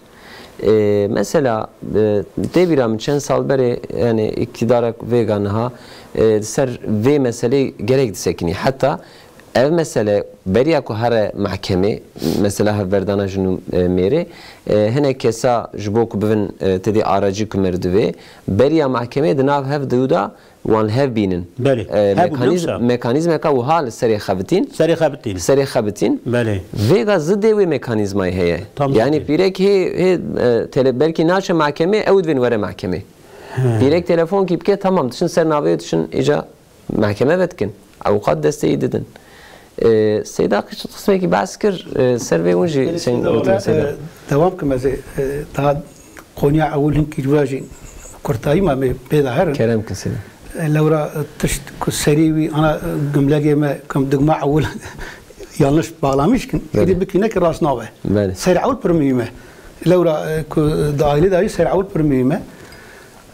E, mesela, e, tê bîra min çend sal berê, yani îktîdarek vêga niha, e, li ser vê meselê gerek disekinî. Heta ev mesele beriya ku here mehkemê, mesela hevberdana jin û, e, mêrê, e, hinek kesa ji bo ku bivin, e, têdî aracî ku mir divê, beriya mehkemê di nav hev du da wan hev bînin. Belê. E, hev û mekaniz-, yoksa mekanîzmeka wiha li serê xebitîn. Serê xebitîn. Serê xebitîn. Belê. Vêga zidê wê mekanîzmayê heye. Tam zidê. Yani pîrek hê, hê, e, tele-, belkî naçe mahkemê, ew divên were mahkemê. He. Pîrek telefonkî bike, tamam, dişin ser navê, dişin îca mahkeme vedikin. Ewqat destê yî didin. E, Seyda qî-, qismekî behs kir, e, ser vê hûn jî Seyda, e, dewam kim ez ê, e, daha konuya ewil hinkî ji we jî kurtayî me, me pê de herin. Kerem kin Seyda. E, lewra, e, tişt ku serî wî ana, e, gimlegê me kum digma ewil yanlış bağlamış kin. Belê. Êdî bikî ne ki rast nabe. Belê. Ser ewil pir muhîm e. Lewra, e, ku di ailê de jî ser ewil pir muhîm e.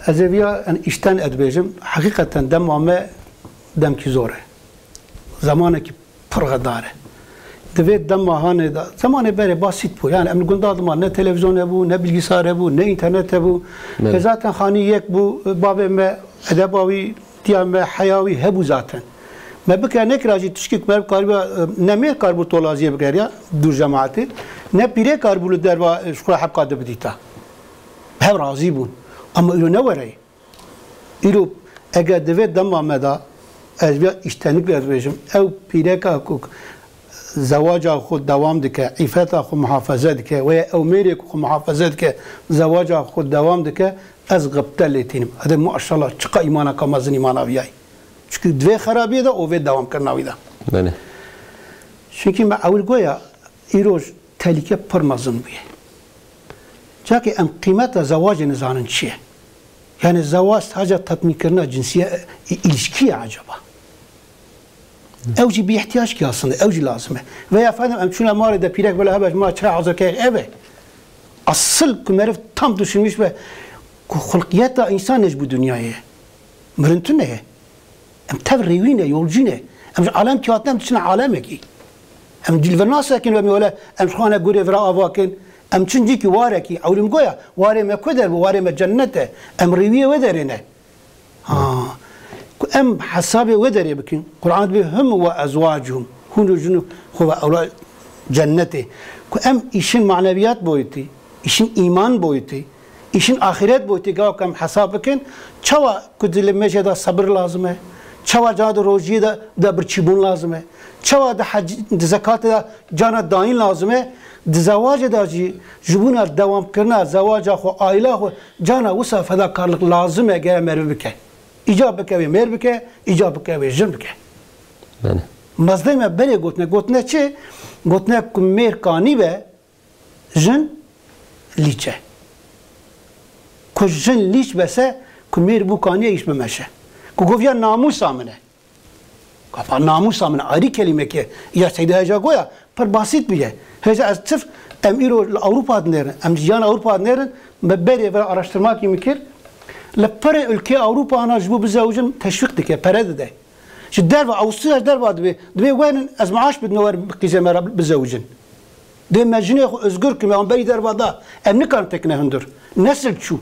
Ez ê viya, yani, işten ez dibêjim. Heqîqeten dema me demkî zor e. Zemanekî pir xedar e. Di vê dema hanê de, zemanê berê basît bû. Yani em li gunda diman ne televîzyon hebû, ne bilgisayar hebû, ne înternet hebû. Belê. E, zaten xanî yek bû, bavê me, edeba wî, diya me, heya wî hebû zaten. Me bikira nekira jî tişkî ku me karibû, e, ne mêr karibû tolaziyê bigeriya dûr cemaetê, ne pîrê karibû li derva, e, ji xwe hebka de bidîta. Hev razî bûn. Ama îro ne were ye. Îro eger di vê dema me de ez vêya îştenik ez bêjim, ew pîreka ku zewaca xwe dewam dike, îfeta xwe muhafaze dike, weya ew mêrê ku xwe muhafaze dike, zewaca xwe dewam dike, ez xibte lê tînim. Hede maşallah çiqa îmanaka mezin îmana vîya ye. Çunkî di vê xerabiyê de û vê dewamkirina wî de. Belê. Çunkî me ewil goya îroj tehlîke pir mezin bûye. Çakî em qîmeta zewacê nizanin çi ye. Yani zewac sadece tatmînkirina cinsî ye, î-, îlişkî ye acaba? Ew jî bi ihtiyac ki aslında, ew jî lazim e. Veya efendim em çûne malê de pîrek bela hebe ji ma çira hazir keye ev e. Asıl ku meriv tam düşünmüş be ku xulqiyeta însan ne ji bu dinyayê ye. Mirin tune ye. Em tev rêwî ne, yolcî ne. Em ji alem kî hatine, em diçine alemekî. Em cilvenasekin, em wele, em ji xwe ne gurê vira ava kin. Em çin cîkî warekî, ewlim goya, warê me ku der bû, warê me cennet e. Em rêwiyê wê derê ne. Ha. Ku em hesabê wê derê bikin. Quran dibê hum ve ezwacuhum. Hûn û jin û xwe ve ewla cennetê. Ku em îşin maneviyat boyutî, îşin îman boyutî, îşin axiret boyutî gava ku em hesab bikin, çawa ku di limêjê de sebir lazim e, çawa cana di rojiyê de, de birçîbûn lazim e, çawa di hec-, di zekatê de cana dayîn lazim e, di zewacê de jî ji bona dewamkirina zewaca xwe, aîla xwe, cana wisa fedakarlik lazim e gere meriv bike. Îcab bike wê mêr bike, îcab bike wê jin bike. Belê. Mezdê me berê gotine, gotine çi? Gotine ku mêr kanî be, jin lîç e. Ku jin lîç bese, ku mêr bû kaniye îş bimeşe. Ku goviya namûsa min e. Kafa namûsa min e, ayrî kelîmeke. Ya Seyda Heca goya, pir basît bûye. Hêja ez çift, em îro li Ewropa dinêrin, em jiyana Ewropa dinêrin, me berê ve araştirmakî min kir. Li pirê ülkê Ewropa ana ji bo bizewicin teşwîq dike, pere dide. Ji derva, Avusturya ji derva dibê, dibê werin ez maaş bidin wer qîzê me re bizewicin. Dê me jinê xwe özgür kim, em berî derva da, em nikarin tekine hundir. Nesil çû.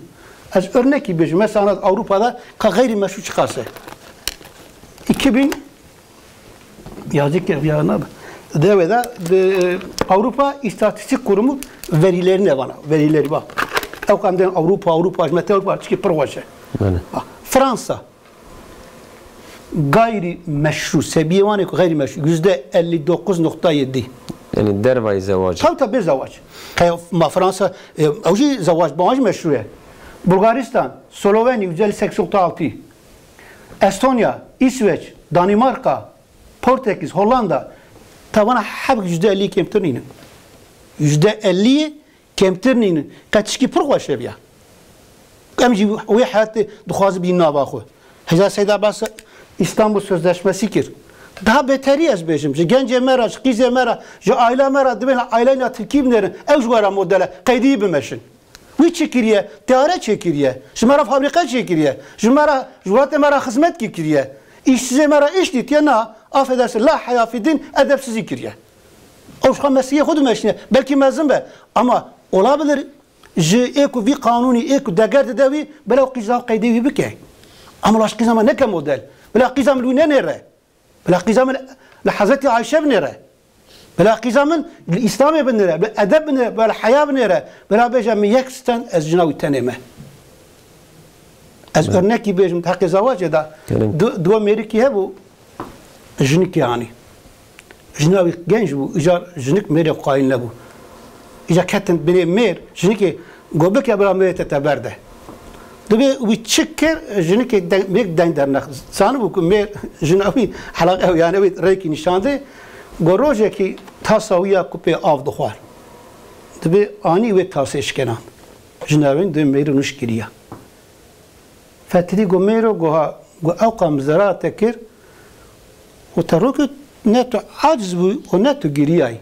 Ez örnekî bêjim, mesela Ewropa da ka xeyrî meşrû çiqas e. Iki bin, yazık ya, ya ne, dewê de, de, Avrupa İstatistik Kurumu verilerini vana, verileri bak. Ew em dên Avrupa, Avrupa, ji me te Avrupa, çikî pir xweş e. Belê. Bak, Fransa, gayri meşru, sebiyê wan ê ku gayri meşru, yüzde elli dokuz nokta yedi. Yani dervayî zewac. Tabii, tabii, zewac. Qey-, ma Fransa, e, ew jî zewac, bi wan jî meşru ye. Bulgaristan, Slovenya, yüzde elli sekiz nokta altı. Estonya, İsveç, Danimarka, Portekiz, Hollanda, tavana hep yüzde elli kêmtir nînin. Yüzde elli kêmtir nînin. Qetişkî pir xweş e viya. Em jî wê heyatê dixwazin bînin nava xwe. Hêja Seyda behsa İstanbul Sözleşmesi kir. Daha beterî ez bêjim. Ji gencê me re, ji qîzê me re, ji aîla me re dibên aîleyna Tirkî binêrin. Ew ji we re model e. Qeydî bimeşin. Wî çi kiriye? Teyare çêkiriye. Ji me re fabrîqe çêkiriye. Ji me re, ji welatê me re xizmet kî kiriye. Îşsizê me re îş dîtiye, na, affedersin, la heya fî din edebsizî kiriye. Ew ji xwe mesiyê xwe dimeşîne. Belkî mezin be. Ama olabilir, ji ê ku vî qanûnî, ê ku deger dide wî, bila qîza qeydê wî bike. Ama la ji qîza me neke model. Bila qîza min wî nenêre. Bila qîza min li Hezretî Ayşe binêre. Bila qîza min li Îslamê binêre, bila edeb binêre, bila heya binêre. Bila bêje min yek sten ez jina wî tenê me. Ez örnekî bêjim, di heqê zewacê de. Gelin. Du, duwa mêrikî hebû, jinikê anî. Jina wî genc bû, îcar jinik mêrê xwe qayîl nebû. Îcar ketin binê mêr, jinikê got, "Bike bira mêrê te teber de." Dibê wî çi kir, jinikê deng, mêr deng dernex. Zanibû ku mêr jina wî helaqa ew, yani wî rêkî nîşan dê. Got, "Rojekî tasa wî ya ku pê av dixwar." Dibê anî wê tasê şikenan. Jina wî dibê mêrî nûş kiriya. Fetilî got, "Mêro," got, "ha," got, "ew qam zera te kir û te rokê ne tu aciz bû û ne tu giriyayî.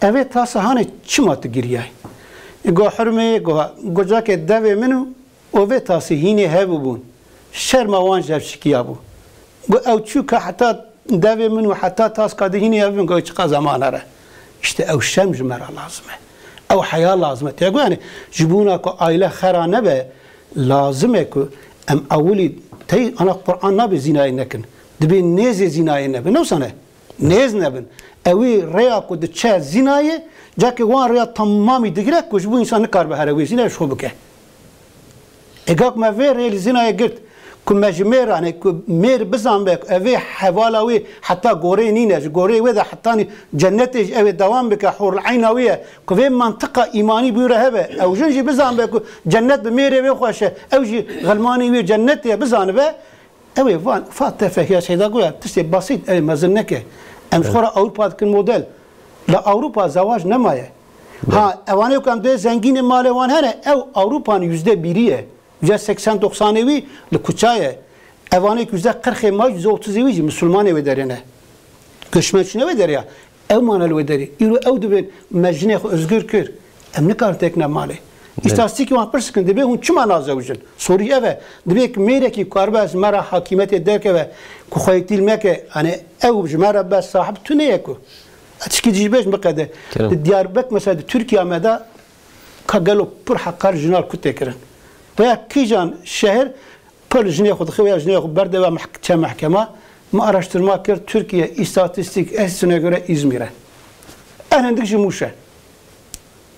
Evê tasa hanê çima tu giriyayî?" Got, "Hurmê," got, "ha," got, "cakê devê min û, û vê tasê hînê hebûbûn. Şerma wan ji hev şikiya bû. Got, ew çû ka heta devê min û heta taska dihînê ev min, got, çiqa zeman here. Îşte ew şerm ji me re lazim e. Ew heya lazim e. Tê got, yani, ji bona ku aile xera nebe, lazim e ku em ewilî tey ana Qur'an nabe zînayê nekin. Dibê nêzê zînayê nebe. Ne wisa ne? Nêz nebin. Ewî rêya ku diçe zînayê, cakê wan rêya temamî digire ku ji bo însan nikaribe here wê zînayê ji xwe bike. Êga ku me vê rê li zînayê girt, ku me ji mêr, yani ku mêr bizanbe ku evê hevala wê heta gorê nîne, ji gorê wê de hetanî cennetê ji ewê dewam bike, hûrul eyna wê ye, ku vê mantiqa îmanî bi wî re hebe, ew jin jî bizanbe ku cennet bi mêrê wê xweş e, ew jî xilmanî wê cennetê ye, bizanibe, ew ê van, fa tefe ya Seyda Goya, tiştê basît, ew ê mezin neke. Em ji xwe re Ewropa dikin model. La Ewropa zewac nemaye. Ha, evanê ku em dê zengînê malê wan hene, ew Ewropan yüzde birî ye. Yüzde seksen doksanê wî li kuça ye. Evanê ku yüzde qirxê ma, yüzde otuzê wî jî misilmanê wê derê ne. Göçmençîne wê derê ya. Ew mane li wê derê. Îro ew dibên me jinê xwe özgür kir. Em nikarin têkine malê. Îstatîstîkê wan pirs dikin, dibê hûn çima nazewicin? Sorî ev e. Dibê ku mêrekî ku karibe ji me re hakîmetê derkeve, ku xweyîtî li me ke, yani ew ji me re be sahib tune ye ku. Tişkî dî jî bêjim biqede. Kerem. Di Diyarbek mesela di Tirkiye me de ka gelo pir heqar jinar ku tê kirin. Veya kîjan şehir pir jinê xwe dixe veya jinê xwe berde ve mehk-, çe mehkema. Me araştirma kir, Tirkiye, îstatîstîk, ehsine göre İzmir'e. En hindik ji Mûş e.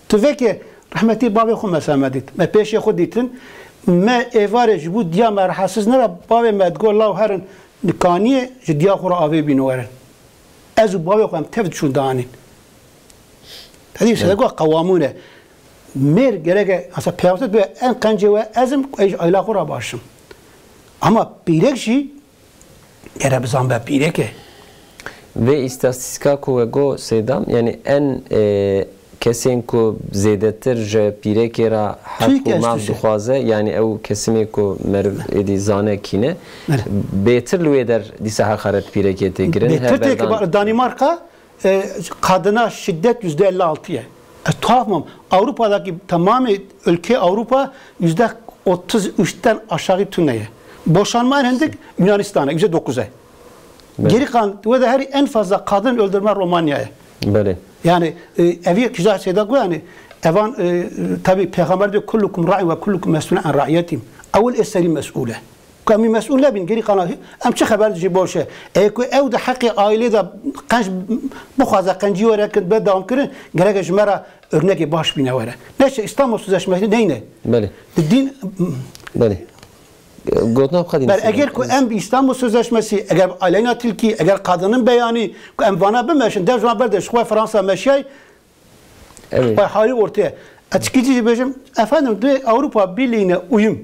Tu veke rehmetî bavê xwe mesela me dît. Me pêşê xwe dîtin. Me êvarê ji bo diya me rehatsiz nebe, bavê me digot law herin nikaniyê ji diya xwe re avê bîne werin. Ez û bavê xwe em tev diçûn dianîn. Hezî Evet. Sede got qewamûn e. Mêr gereke, mesela peyamsat be en qencê we ez im, ez ji ayla xwe re baş im. Ama pîrek jî gere bizan be pîrek e. Vê îstatîstîka ku we got Seydam, yani en, e, kesên ku zêdetir ji pîrekê re hek Tûyî û kes mav tûşe. Dixwaze, yani ew kesimê ku meriv êdî zane kî ne, Bele. Bêtir li wê der dîsa heqaret pîrekê tê kirin, Bêtir tê ki berdan- ba-, Danimarka, e, kadına şiddet yüzde elli altı ye. E, tuhaf mı? Avrupa'daki tamamı ülke Avrupa yüzde otuz üçten aşağı tune ye. Boşanma en hindik Yunanistan'a, yüzde dokuz e. Bele. Geri kalan, ve de her en fazla kadın öldürme Romanya'ya. Bele. Yani, e, evi kişi şeyde koy yani, evan, e, tabi Peygamber diyor, "Kullukum ra'in ve kullukum mes'ulun an ra'iyetim." Ewil eseri mes'ule. Ku em ê mesûl nebin, gerî qana em çi xeber ji bo şe? Ê ku ew di heqê ailê de qenc bixwaze, qencî were kin, be dewam kirin, gerek e ji me re örnekê baş bîne were. Neçe İstanbul Sözleşmesi neyne? Belê. Di dîn Belê. Gotina xwe dîn Ber eger ku em bi İstanbul Sözleşmesi, eger aleyna Tirkî, eger kadının beyanî, ku em vana bimeşin, dev ji wan berde ji xwe Fransa meşiyay, Evet. Bay hali ortaya. Açıklayıcı bêjim, efendim, de Avrupa Birliği'ne uyum.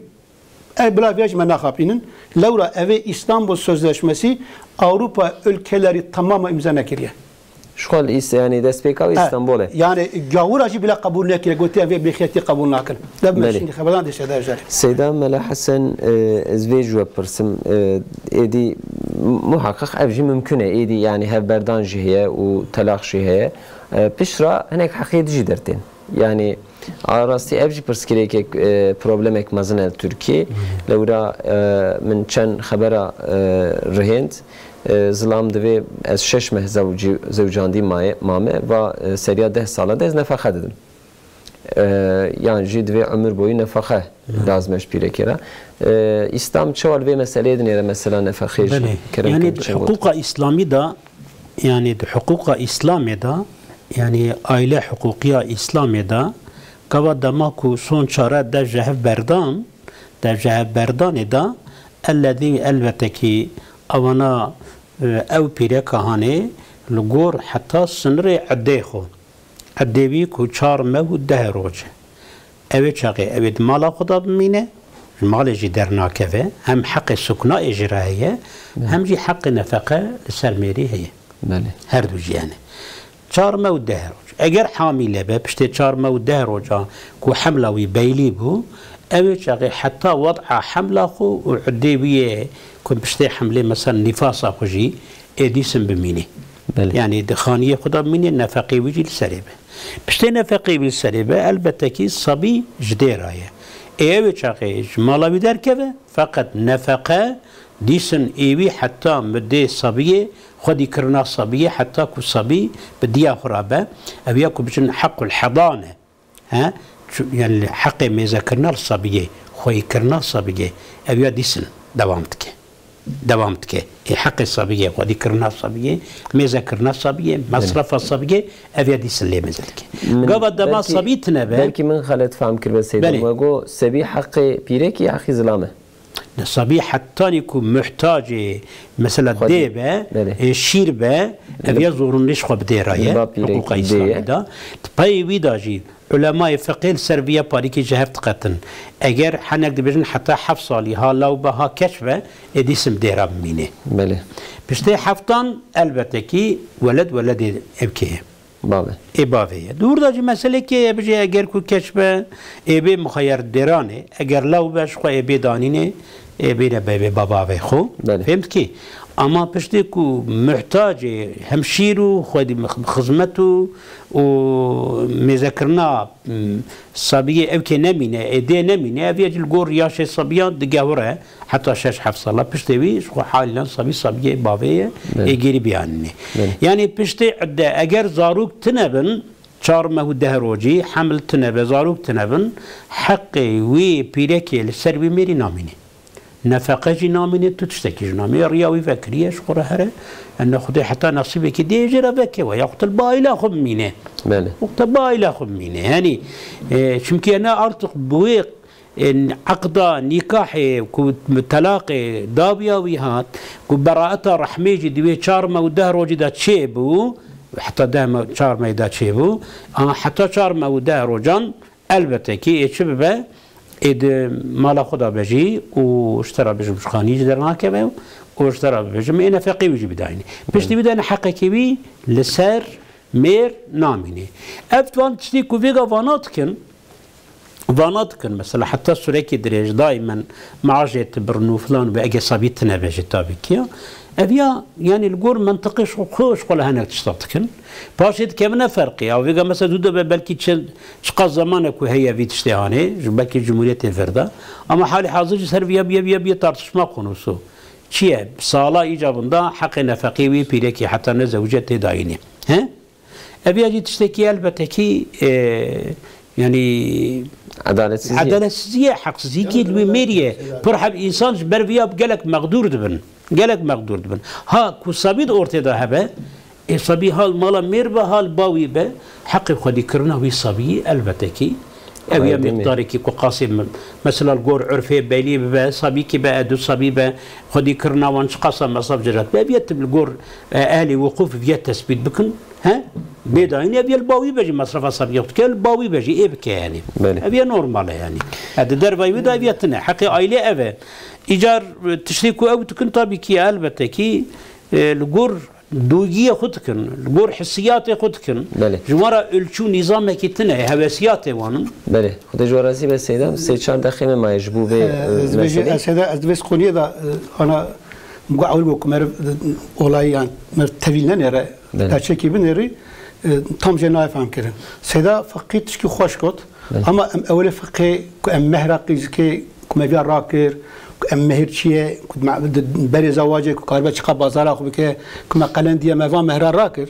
Ev bila viyaj me naxapînin. Lewra evê İstanbul Sözleşmesi Avrupa ülkeleri tamamı imza nekiriye. Şuxal îs, yani destpêka wî Ha, İstanbul e. Yani gawura jî bile kabul nekiriye. Gotiye vê bêxiyetî kabul nakin. Deb me Belê. Şimdi xeberan de şede jere. Seyda Mela Hesen, e, ez vê ji we pirsim. E, êdî muhakkak ev jî mümkün e. Êdî yani hevberdan jî heye û telaq jî heye. E, pişt re hinek heqê dijî dertên. Yani, a rastî ev jî pirsgirêkek, e, problemek mezin e li Tirkiyê. Lewra, e, min çend xebera, e, rihênd, e, zilam divê ez şeş meh zewcî-, zewcandî maye, mame, va, e, seriya deh sala de ez nefeqe didim. E, yan jî divê umir boyu nefeqe lazim e ji pîrekê re. E, Îslam çawa li vê meseleyê dinêre mesela nefeqê jî? Belê. Kerem Yani kin di çend got. Hiqûqa Îslamî de, yani di hiqûqa Îslamê de, yani aile hiqûqiya Îslamê de, gava dema ku son çare dev ji hev berdan, dev ji hev berdanê de, ellezî elbette ki avana, e, ew pîreka hanê li gor heta sinirê eddê xwe. Edê wî ku çar mew û deh roj e. Ew ê çaxê ew ê di mala xwe de bimîne, ji malê jî dernakeve, hem heqê suknayê jî re heye, Belê. Hem jî heqê nefeqe li ser mêrî heye. Belê. Her du jî yani. Çar mew û deh roj. Eger hamîle be, piştê çar mew û deh roja ku hemla wî beylî bû, ew ê çaxê heta wed'a hemla xwe û edê wî yê ku piştê hemlê mesela nîfasa xwe jî ê dîsin bimîne. Belê. Yani di xaniyê xwe de bimîne, nefeqê wî jî li serê be. Piştê nefeqê wî li serê be, elbette ki sabî ji dê re ye. Ê ew ê çaxê ji mala wî derkeve, feqet nefeqe Dîsin êwî heta mi dê sabiyê, xwedî kirina sabiyê, heta ku sabî bi diya xwe re be, ev ya ku biçin hequl hedan e. He? Çu-, yani heqê mêzekirina li sabiyê, xweyîkirina sabiyê, ev ya dîsin dewam dike. Dewam dike. Ê heqê sabiyê, xwedîkirina sabiyê, mêzekirina sabiyê, mesrefa sabiyê, ev ya dîsin lê mêze dike. Min Gava dema belkî, sabî tine be. Belkî min xelet fehm kiribe Seyda. Belê. We got, sebî heqê pîrekî, heqî zilam e. Ne, sabî hetanî ku muhtacê, mesela Xwedî. dê be, Belê. e, şîr be, ev Li ya zorunlî ji xwe bi dê re ye, Li ba pîrekî hiqûqa dê ye. Îslamî de. Di peyê wî de jî ulemayê fiqê li ser vî ya parîkî ji hev diqetin. Eger henek dibêjin heta heft salî ha law be ha keç be, ê dîsim dê re bimîne. Belê. Piştê heftan elbete kî weled weledê evkê ye. Bavê. Ê bavê ye. Di wir de jî meselekê ye, bijê eger ku keç be, ê bê muxeyer dêranê, eger law be, ji xwe ê bê danînê, ê bê re be, bê bavê xwe. Belê. Fêm dikî? Ama piştê ku muhtacê hemşîr û xwedî xizmet û, û mêzekirina, m, sabiyê evkê nemîne, ê dê nemîne, ev yek li gor yaşê sabiyan digehûre. Heta şeş heft sala piştê wî ji xwe halilen sabî sabiyê bavê ye, Belê. ê gêrî biyanînê. Belê. Yanî piştê idde eger zarok tune bin, çar meh û deh rojî hemil tune be, zarok tune bin, heqê wî pîrekê li ser wî mêrî namînê. Nefeqe jî namînê, tu tiştekî jî namînê. Riya wî vekiriye, ji xwe re here. Ene Xwedê heta nesîbekî dê jê re veke we, yaxud li ba aîla xwe bimîne. Belê. Wexta ba aîla xwe bimîne. Yanî, e, çimkî ene artık bi wê Ên eqda nîkahê ku telaqê dawiya wî hat, ku beraeta rehmê jî di wê çar meh û deh rojî de çêbû, heta deh meh, çar mehê de çêbû, a heta çar meh û deh rojan elbete kî ê çi bibe, ê di mala xwe de be jî û ji te re bijim ji xanî jî dernakeve û ji te re bibêjim ê nefeqê wî jî bidayînê. Piştî wî de ne heqekî wî li ser mêr namînê. Ev van tiştî ku vêga vana dikin, Vana dikin, mesela heta surekî dirêj, daymen meajê tu birnû filan be, ege sabî tine be jî tabî ki ya. Ev ya, yanî li gor mentiqê xwe, xwe ji xwe le hinek tişta dikin. Paşê dikevine ferqê. Ya vêga mesela dû de be belkî çi, çiqas zemanek ku heye vî tiştê hanê, ji belkî cumhuriyetê vir de. Ama halî hazir jî ser viya biye, biye, biye tartışma konusu. Çi ye? Sala îcabında heqê nefeqê wî pîrekî heta ne zewicê tê dayînê. He? Ev ya jî tiştekî elbete kî, e, yanî Edaletsizî ye. Edaletsizî ye, heqsizîkî li wê mêrî ye. Pir heb însan ji ber vê ya gelek mexdûr dibin. Gelek mexdûr dibin. Ha ku sabî di ortê de hebe, ê sabî hal mala mêr be, hal bawî be, heqê xwedîkirina wî sabî elbete kî. Ew ya Aydin e. Miqdarekî ku qasê me-, mesela li gor urfê belî bibe, sabîkî be, edu sabî be, xwedîkirina wan çiqasa mesraf cirat be, ev yê tim li gor, e, ehlê wiqûf viye tesbît bikin, he? Bê dayîn ev yê li bawî be jî mesrefa sabî dike, li bawî be jî ê bike yanî. Belê. Ev yê normal e yanî. E, di dervayî wî de ev yê tune. Heqê aîlê ev e. Îcar, e, tiştê ku ew dikin tabî kî elbete kî, e, li gor Dûgiyê xwe dikin, li gor hissiyatê xwe dikin. Belê. Ji wan re ölçû nîzamekî tune ye, hevesiyatê wan in. Belê. Xwedê ji we razî be Seyda. Sê çar deqê me maye ji bo vê, Ee, e, ez dibêjim, meselê. Ez Seyda, ez divê koniyê de, e, ana, gu ewil got ku meriv, e, olayî, yan meriv tevîl nenêre, Belê. Perçekî binêrî, e, tam jê nayê fehm kirin. Seyda feqî tişkî xweş got. Belê. Ama em ewilê fiqê ku em mehra qîzikê ku me viya rakir, ku em mehir çi ye, ku me, di berê zewacê ku karibe çiqa bazara xwe bike, ku me qelendiye me van mehra rakir.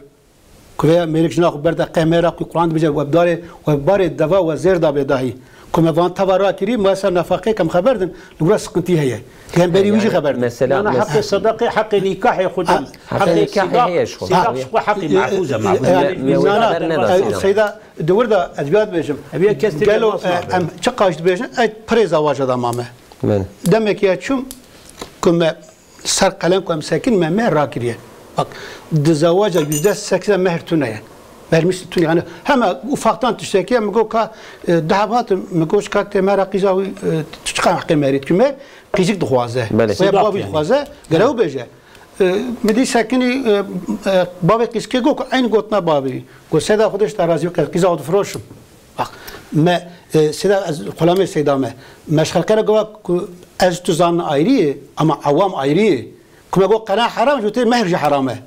Ku veya mêrik jina xwe berde qe mehra ku Quran dibêje we bi darê, we bi barê deva we zêr da bê dahî. Ku me van teva rakirî, me ser nefaqê kem xeber din, li gura siqintî heye. Hemberî wî jî Yani xeber din. Mesela, Yana mes- heqê sedaqê, heqê nîkahê xwe Ha, din. Heqê Heqê nîkahê nîkah, heye ji xwe. Sidaq Ha. ji xwe heqê E, mahfûz e, e, mahfûz. e, Me, me wina wina ber neda neda Seyda. Seyda, di wir de ez vîya dibêjim. Ev ya kes tê Gelo, lewaz e, nabe. Em çi qaş dibêjin, ey pirê zewaja da mame. Belê. Demekî ya çûm ku me ser qelen ku em sekin me, me rakiriye. Bak, di zewaja yüzde seksen mehr tune ye. Vermiş tune yani. Hema ufaktan tiştekî ye, mi got ka, e, dehab hatim, mi got ka tê mehra qîza wî, e, tu çiqa heqê mehrî dikî me, qîzik dixwaze. Belê. Veya Sedaq bavî yani. Dixwaze, gere ew bêje. E, mi dî sekinî, e, e, bavê qîzkê got ku eyn gotina bavî. Got, "Seyda Xwedê ji te razî be, qîza xwe difiroşim." Bak, me, e, Seyda, ez xulamê Seyda me. Me ji xelkê re got ku ez tu zanin ayrî ye, ama ewam ayrî ye. Ku me got qelen heram, ji tê mehr jî heram e.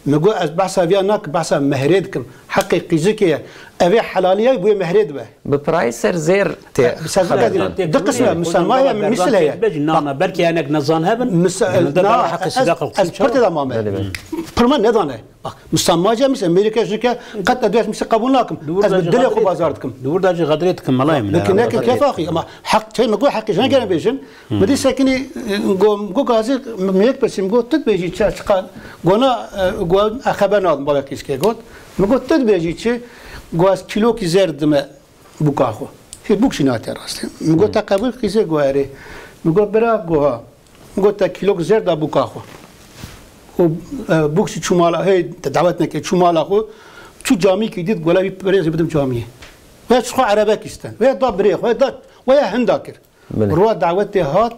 Me got ez behsa viya nakim, behsa mehrê dikim. Heqê qîzikê ye. Ev ê helaliye bûye mehrê dibe. Bi pirayî ser zêr tê. Bi ser zêr xebetan. Tê Du qism e, misalma heye, misil heye. Bejin, na, na, belkî enek nezan hebin. Misa-, na, heqê ez, sidaqa ez qûçin pir çawa? Tê de mame. Belê, belê. Pirma nedane. Bak, misalma ce, misal, Amerîka jinke qet edwiyat misal qebûl nakim. Ez bi dilê xwe bazar dikim. Di wir de jî xedrê dikim, melayê min. Lêkin neke kefaxî, ama heq, tey me got heqê jine gene bêjin. Min dî sekinî, e, go, go gazî, min yek pirsî, min got, tu dibêjî çi, çiqas, go na, e, go, e, xeber nadim, bavek îske got. Min got, tu dibêjî çi, go ez kîlokî zêr dime bûka xwe. Hê bûk jî nate rastî. Min got, te qebûl qîzê go erê. Min got, bira, go ha. Min got, te kîlok zêr da bûka xwe. Û, e, bûk jî çû mala, hey, te dawet neke, çû mala xwe. Çû camîkî dît, gola wî perê bidim camiyê. Ve çi xwe erebek îsten. Ve da birê xwe, da, ve ya hinda kir. Belê. Ruha dawetê hat,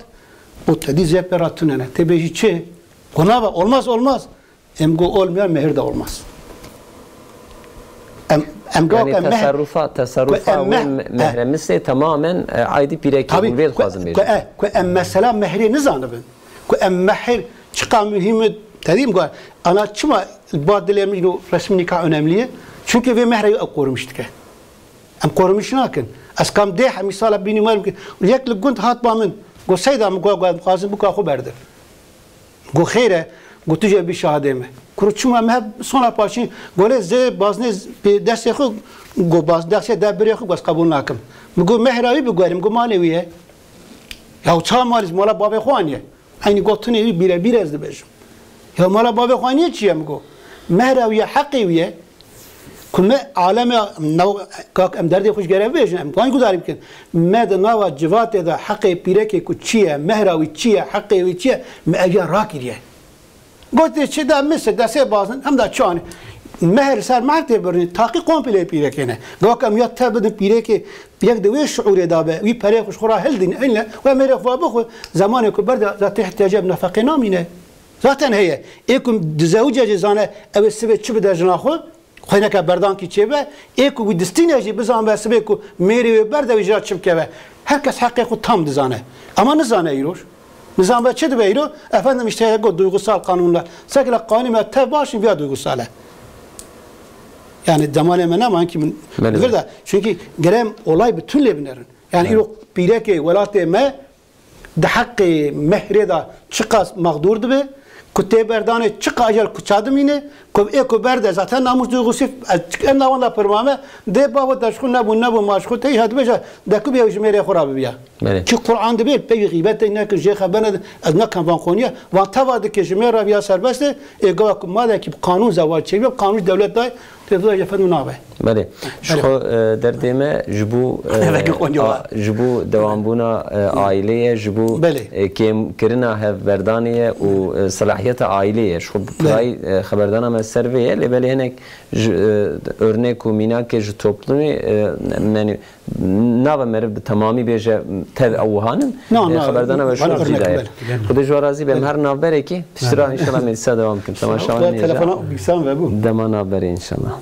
û te dî zê pê ra tune ne. Tê bêjî çi? Gonava, olmaz, olmaz. Em go olmayan mehir de olmaz. Em, em go Yani em meh-, teserrufa, teserrufa ku em wê meh-, me-, eh. Mehremisê tamamen, e, aydî pîrekê Tabii, bûn, vê ku, dixwazim ku, bêjim. Eh, ku em mesela mehrê nizanibin. Ku em mehir çiqa muhîm e, te dîm go, ana çima ba dilê min û resmi nikah önemli ye? Çünkü vê mehre ew qorumîş dike. Em qorumîş nakin. Ez kam dê hemî sala bînî me, yek li gund hat ba min. Go, Seyda, min go, go, em xwazin bûka xwe berde. Go, xêr e. Go, tu jî bî şahidê me. Kuro çima me heb sona paşî, go, lê zê baznê pê destê xwe, go, baz-, destê de birê xwe, go, ez qebûl nakim. Min go, mehra wî biguherim, go, malê wî ye. Ya, û ça malî, mala bavê xwe aniye. Eynî gotinê wî bîre bîre ez dibêjim. Ya mala bavê xwe niye çi ye min got? Mehra wî ye, heqê wî ye. Ku me aleme nav, kak em derdê xwe ji gere bibêjin, em wan gudarî bikin. Me di nava civatê de heqê pîrekê ku çi ye, mehra wî çi ye, heqê wî çi ye, me ev ya rakiriye. Gotê çi de mise, desê bazin, em da çi anî. Mehr ser mehr tê birîn, taqî komplê pîrekê ne. Gak em ya te bidin pîrekê, Yek di wê şiûrê de be, wî perê xwe ji xwe re hildîn, eynle, we mêrê xwe bixwe, zemanê ku berde, zaten ihtiyacê bi nefeqê namîne. Zaten heye. Ê ku dizewicê jî zane, ew ê sibê çi bide jina xwe, xwe neke berdankî çêbe, ê ku wî distîne jî bizanbe sibê ku mêrê wê berde wî jina çi bikeve. Her kes heqê xwe tam dizane. Ama nizane îroj. Nizam be çi dibe îro? Efendim işte got duygusal kanunlar. Sekila qanûn me tev baş in, viya duygusal e. Yani demanê me nema ki min Belê. Li vir de. Çünkü gerem olay bütün lê binerin. Yani Evet. îro pîrekê welatê me di heqê mehrê de çiqas mexdûr dibe, ku tê berdanê çiqa ecel kuça dimîne, ku ê ku berde zaten namus duygusu, ez en nawan da pirmame, dê babo de ji xwe nebû, nebû ma ji xwe tey hat bêje, de ku bê ji mêrê xwe ra bibiya. Belê. Ki Qur'an dibê, peyvî xîbetê nekin, jê xeber nedin. Ez nakem van qonî ye. Van teva dike ji me re viya serbest e. Ê gava ku malekî bi qanûn zewac çêbiya, bi qanûn ji dewlet dayê, tê dû da jefet min nabe. Belê. Ji Belê. Xwe, e, derdê me ji bo, e, Vekî qonî a, wa. Ji bo dewambûna, e, aîlê ye, ji bo, Belê. E, kêmkirina hevberdanê ye û, e, selahiyeta aîlê ye. Ji xwe bi Belê. Pirayî, e, xeberdana me ser vê ye. Lê belê hinek ji, e, örnek û mînakê ji toplumê, e, menî Nabe meriv bi temamî bêje tev ew wiha nin. Na, E, na, xeberdana we bana şo örnek jî daye. Belê. Xwedê ji we razî be. Em her navberekî piştira înşallah meclisa dewam bikin. Temaşavanên hêja. Telefona bilgisayarım ve bu. Dema navberê înşallah.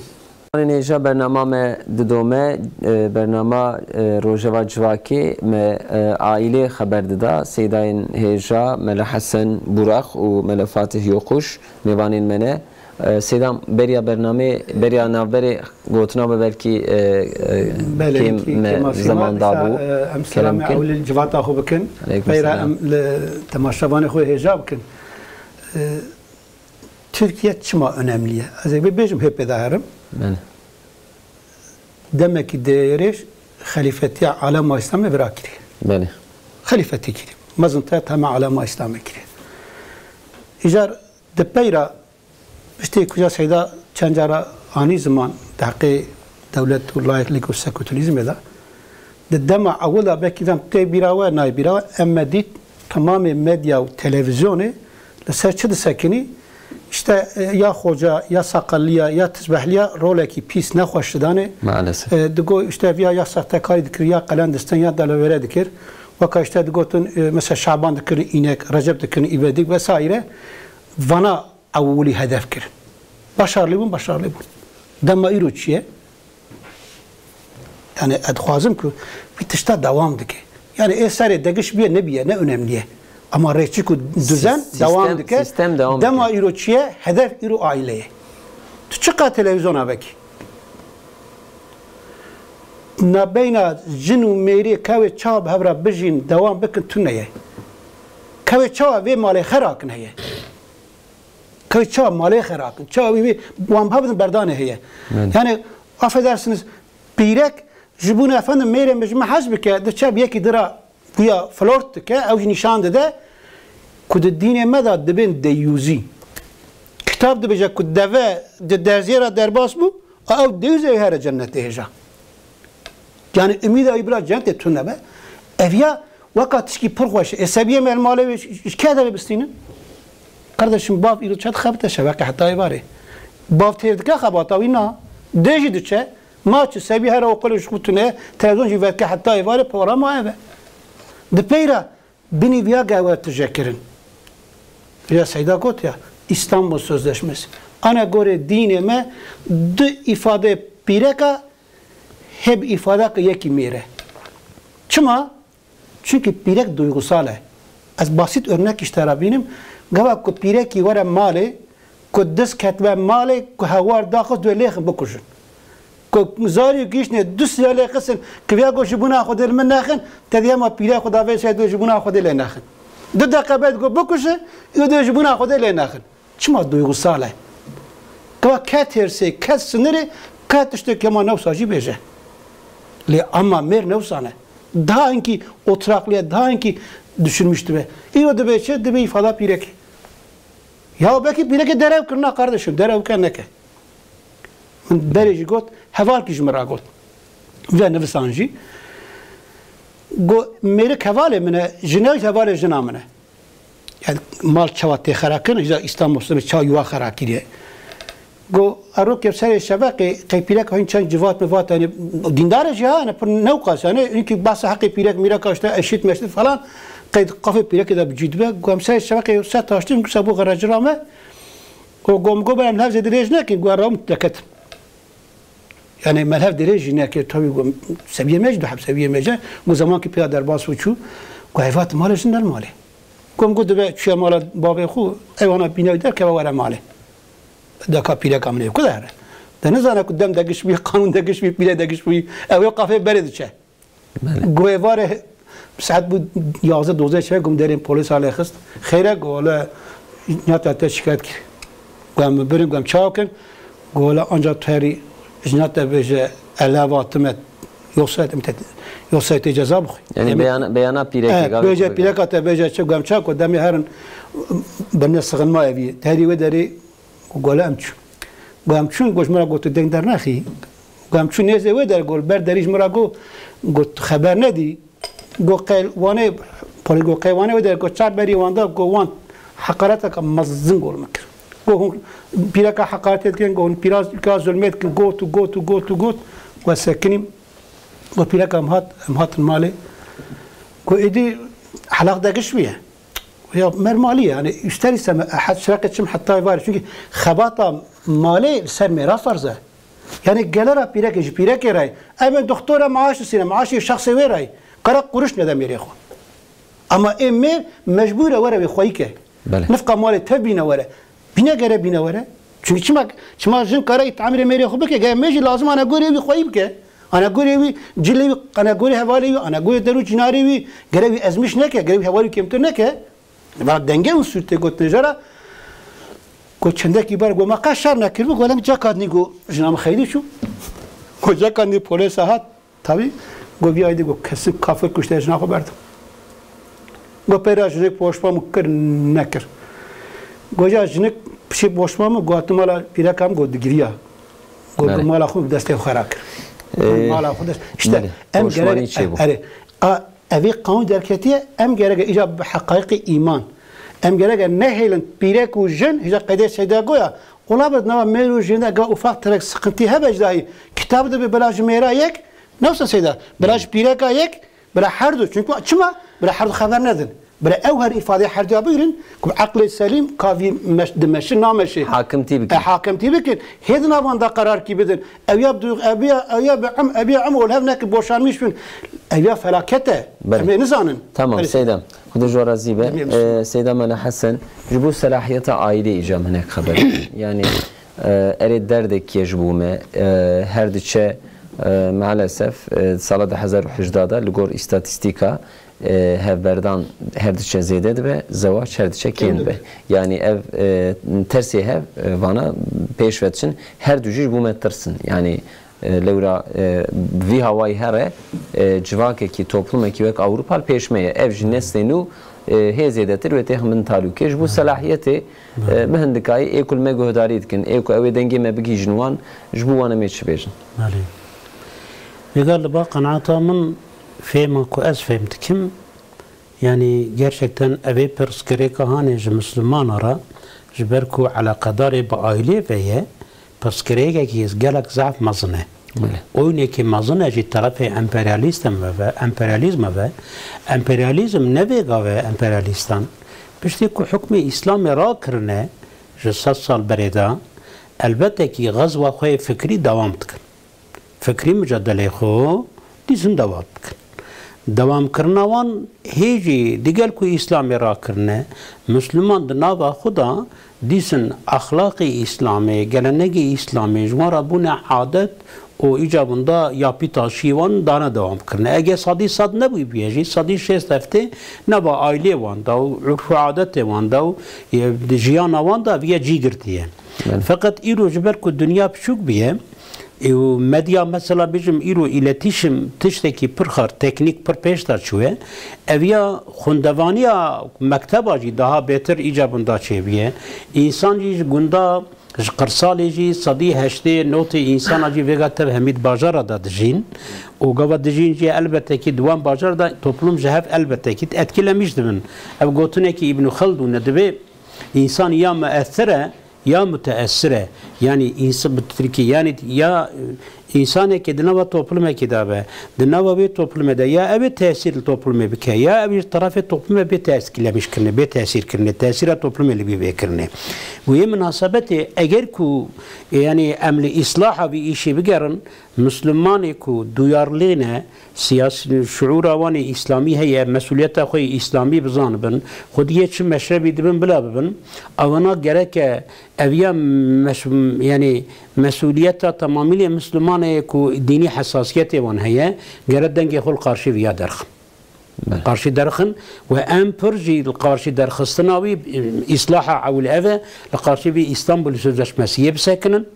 Nêja bernama me didome, e, bernama, e, Rojeva Civakê me, e, aîlê xeber dida. Seydayên hêja Mele Hesen Burak û Mele Fatih Yokuş mêvanên me ne. E, Sêdam, beriya bernamê, beriya navberê gotina be belkî, e, e, Belê, kêm wekî me kêma sîma, zeman dîsa, dabû. E, em Kerem selamê bikin. Ewil civata xwe bikin. Aleyküm Peyra selam. Em li temaşevanê xwe hêja bikin. E, Tirkiye çima önemli ye? Ez ê bibêjim hê pê de herim. Belê. Demekî dirêj xelîfetiya alema Îslamê vira kiriye. Belê. Xelîfetî kiriye. Mezintiya tema alema Îslamê kiriye. Îcar di peyra Piştî kuja Seyda çend cara anî ziman di heqê dewlet û layîklik û sekûlîzmê de, di dema ewil de belkî dem tê bîra we, nayê bîra we, em me dît temamê medya û televîzyonê li ser çi disekinî? Îşte, e, ya xoca, ya saqelliya, ya tizbehliya rolekî pîs nexweş didanê. Maalesef. E, digo îşte viya ya saxtekarî dikir, ya qelen distin, ya dalavere dikir. Weka îşte digotin, e, mesela Şaban dikirin înek, Recep dikirin îvedik vesaire. Vana ewilî hedef kirin. Başarlî bûn, başarlî bûn. Dema îro çi ye? Yani ez dixwazim ku vî tişta dewam dike. Yani ê serê degiş biye nebiye, ne önemli ye. Ama rêçik û düzen Sis-, dewam sistem, dike. Sistem dewam Dema dike. Îro çi ye? Hedef îro aîle ye. Tu çiqa televîzyona vekî? nabeyna jin û mêrê kewê çawa bi hev re bijîn, dewam bikin tune ye. Kewê çawa vê malê xerakin heye. Kewê çawa malê xerakin. Çawa wî wî wan bi hev bidin berdanê heye. Belê. Yani affedersiniz, pîrek ji bûn efendim mêrê min ji min hez bike, diçe bi yekî dira guya flört dike, ew jî nîşan dide ku di dînê me de dibên deyûzî. Kitab dibêje ku deve di derziyê re derbas bû, a ew deyûz ê here cennetê hêja. Yani umîda wî bila cennetê tune be. Ev ya weka tişkî pir xweş e. Ê sebiyê me li malê wê ji, ji kê de bistînin? Kardeşim, bav îro çet xebite şeveqê heta êvarê. Bav têr dike xebata wî na. Dê jî diçe. Ma çi, sebî here oqilê ji xwe tune, televizyon jî vedike heta êvarê, programa ev e. Di pey re binî viya gel were tije kirin. Ya Seyda got ya, İstanbul Sözleşmesi. Ana gorê dînê me du îfadeyê pîreka hê bi îfadeke yekî mêr e. Çima? Çünkü pîrek duygusal e. Ez basit örnek ji te re bînim. Gava ku pîrekî were malê, ku diz ketime malê, ku hewar daxist wê lêxin bikujin. Ku zarî û gihîştine du sîra lê xistin, ku viya got ji bûna Xwedê li min nexin, te dî hema pîrek xwe davê ser dê ji bûna Xwedê lê nexin. Du deqe bed got bikuje, û dê ji bûna Xwedê lê nexin. Çima duygusal e? Ka ke têrsê, ke sinirê, ke tiştek hema newsa jî bêje. Lê ama mêr newsan e. Daha hinkî oturakliye, daha hinkî düşünmüş dibe. Îro dibe çi? Dibe îfada pîrekê. Ya belkî pîrekê derew kirina kardeşim, derew ke neke. Min berê jî got, hevalkî ji min re got. Ve nivisan jî. Got, mêrik hevalê min e, jinek hevalê jina min e. Yani mal çawa tê xera kirin, îja Îstanbul sibê çawa yuwa xera kiriye. Go, erok ke serê şeveqê, qey pîrek hîn çend civat mivat, yani dîndar e jî ha, yani pir newqas, yani, çünkü bahsa heqê pîrek, mîrek işte eşit meşit falan, qey qafê pîrekê de bi cî dibe. Go, em serê şeveqê se taştî, min kisa bo xeracira me. Go, go, min go, berem hev zêde dirêj nekin, go, rawm deket. Yani me hev dirêj jî nekir, tabii ku seviyê me jî, du heb seviyê me jî, ku zemankî pêya derbas û çû, ku heyvat malê jin der malê. Ku em got dibe çûye mala bavê xwe, ewana bîna wî derkeve were malê. Deka pîreka min ê ku de here. De nizane ku dem degiş bî, qanûn degiş bî, pîre degiş bî, ew ê qafê berê diçe. Belê. Guhê varê saet bû yazdeh dozdeh çaye, gum derên polîsa lê xist. Xêre, got, wele, jina te te şikayet kir. Got, em birin, got, em çawa kin? Got, wele, anca tu herî jina te bêje, eleva time, yoksa te, yoksa te ceza bixwe. Yani beyana, beyana pîrekê, evet, gavê bêje, pîreka te bêje çi? Got, em çawa, got, demê herin bine sixinma evî. Te herî wê derê Got, "Gole em çûn." Got, "Em çûn." Got, "Ji min re got tu deng dernexî." Got, "Em çûn nêzê wê der." Got, "Ber derî ji min re got, got tu xeber nedî." Got, "Qey wanê, polîs got, qey wanê wê der." Got, "Çar berî wan da." Got, "Wan heqareteke mezin got min kir." Got, "Hûn pîreka heqaretê dikin." Got, "Hûn pîra, pîra zulmê dikin." Got û got û got û got. Got, "Sekinî." Got, "Pîreka em hat, em hatin malê." Got, "Êdî helaq degiş bûye." Ya mermalî ye, yani, üster istemez, e, het-, şireke çim heta var. Çünkü xebata malê li ser mêra ferz e. Yani, gelera pîrekê ji pîrekê re ye. Em ê doktora maaş disîne, maaşê şexsê wê re ye. Qere quruş nede mêrê xwe. Ama ê mêr mecbûr e were wê xweyî ke. Belê. Nifqa malê tev bîne were. Bîne gere bîne were. Çünkü çima, çima jin kare îtamîrê mêrê xwe bike, gere mêr jî lazim ana gorê wî xweyî bike. Ana gorê wî, cilê wî, ana gorê hevalê wî, ana gorê der û cinarê wî, gere wî ezmiş neke, gere wî hevalê wî kêmtir neke. Va denge û sûrtê gotine jara, got çendekî ber, got, "Ma qe şer nekiribû?" Got, "Lem caka dinî," got, "jina min xeydî çû." Got, "Caka dinî polêsa hat." Tabî, got, "Vî aydî," got, "kesin kafir kuşte jina xwe berdim." Got, "Peyra jinik poşma min kir, nekir." Got, "Ya jinik pişî poşma min, got, mala pîreka min," got, "digiriya." Got, Belê. "Mala xwe bi destê xwe xera kir." Ee, Mala xwe dest-, işte, belê. Em Poşmanî gerek, çêbû. Erê, a, evî qanûn derketiye, em gerek îca bi heqaîqî îman. Em gerek nehêlin pîrek û jin, hîja qeydê Seyda goya, ola bi nava mêr û jin de ga ufak terek sıkıntı hebe ji dahî. Kitab de bi bila ji mêra yek, Newsa Seyda, bira ji pîreka yek, bira her du. Çünkü çima? Bira her du xeber nedin. Bira ew her îfadeyê her duya bigirin, ku bi eqlê selîm ka vî meş-, dimeşi nameşi. Hakimtî bikin. E, hakimtî bikin. Hê di navan da qerarkî bidin. Ew ya bi duygı, ew ya, ew ya bi em, ew ya em ol hev neke boşanmış bin. Ew ya felaket e. Belê. Em ê nizanin. Tamam, Belê. Seydam. Xwedê ji we razî be. Demê Ee, Seyda Mela Hesen, ji bo selahiyeta aîlê îca min hinek xeber. Yani, e, erê derdek ye ji bo me. E, her diçe E, maalesef, e, sala du hezar û hejdeh de li gor îstatîstîka, e, hevberdan her diçe zêde dibe, zewac her diçe kêm dibe. Yanî ev, e, tersê hev, e, vana pêş ve diçin, her du jî ji bo me tirsin. Yanî, e, lewra, e, vî hawayî here, e, civakekî, toplumekî wek Ewropa li pêş me ye. Ev jî neslê nû, e, hê zêdetir wê têxin bin talûkê. Ji bo selahiyetê, e, bi hindikayî ê ku li me guhdarî dikin, ê ku ew ê dengê me bigihîjin wan, ji bo wan em ê çi bêjin? Belê. Vêga li ba qenaeta min fêma ku ez fêm dikim, yanî gerçekten ev ê pirsgirêka hanê ji Mislimana re, ji ber ku eleqedarê bi aîlê ve ye, pirsgirêkekî gelek zehf mezin e. Belê. Oynekî mezin e jî terefê emperyalîstan ve, ve, emperyalîzma ve. Emperyalîzm ne vêga ve emperyalîstan. Piştî ku hukmê Îslamê rakirine ji sed sal berê de, elbette kî xezwa xwe yê fikrî dewam dikin. Fikrî mucadeleyê xwe dîsin dewam bikin. Dewamkirina wan hê jî digel ku Îslamê rakirine, Misliman di nava xwe de dîsin exlaqê Îslamê, gelenegê Îslamê ji wan re bûne adet û îcabin da yapî taşî wan dane dewam kirine. Ege sedî sed nebûybiye jî, sedî şêst heftê nava aîlê wan de û urf û adetê wan de û, e, jiyana wan de viye cî girtiye. Belê. Feqet îro ji ber ku dinya piçûk bûye, û medya mesela bijim îro îletîşim tiştekî pir xar teknîk pir pêş de çûye. Ev ya xwendevaniya mekteba jî daha bêtir îcabin da çêbiye. Însan jî ji gunda, ji qirsalê jî sedî heştê notê însana jî vêga tev hemî di bajara de dijîn. Û gava dijîn jî elbette kî di wan bajar de toplum ji hev elbette kî etkîlemîş dibin. Ev gotinekî Îbnû Xeldûn e, divê însan ya muesir e, ya muteessir e. Yanî ins-, bi tirkî, yanî ya, e, însanekê di nava toplumekê de be, di nava wê toplumê de ya ew ê tesîr li toplumê bike, ya ew ê ji terefê toplumê bê tesîrlemîş kirine, bê tesîr kirine, tesîra toplumê li wî bê kirine. Wê minasebetê eger ku, e, yanî em li îslaha vî îşê bigerin, Mislimanê ku duyarlî ne, siyasî şuûra wan ê îslamî heye, mesûliyeta xwe yê îslamî bizanibin, xwediyê çi meşrebî dibin bila bibin, ewana gereke ev ya meş-, yanî mesûliyeta temamî lê Mislimanê ku dînî hesasiyetê wan heye, gere dengê xwe li qarşî viya derxin. Belê. Qarşî derxin û em pir jî li qarşî derxistina wî, îslaha ewil ev e, li qarşî vî Îstanbul Sözleşmesiyê bisekinin.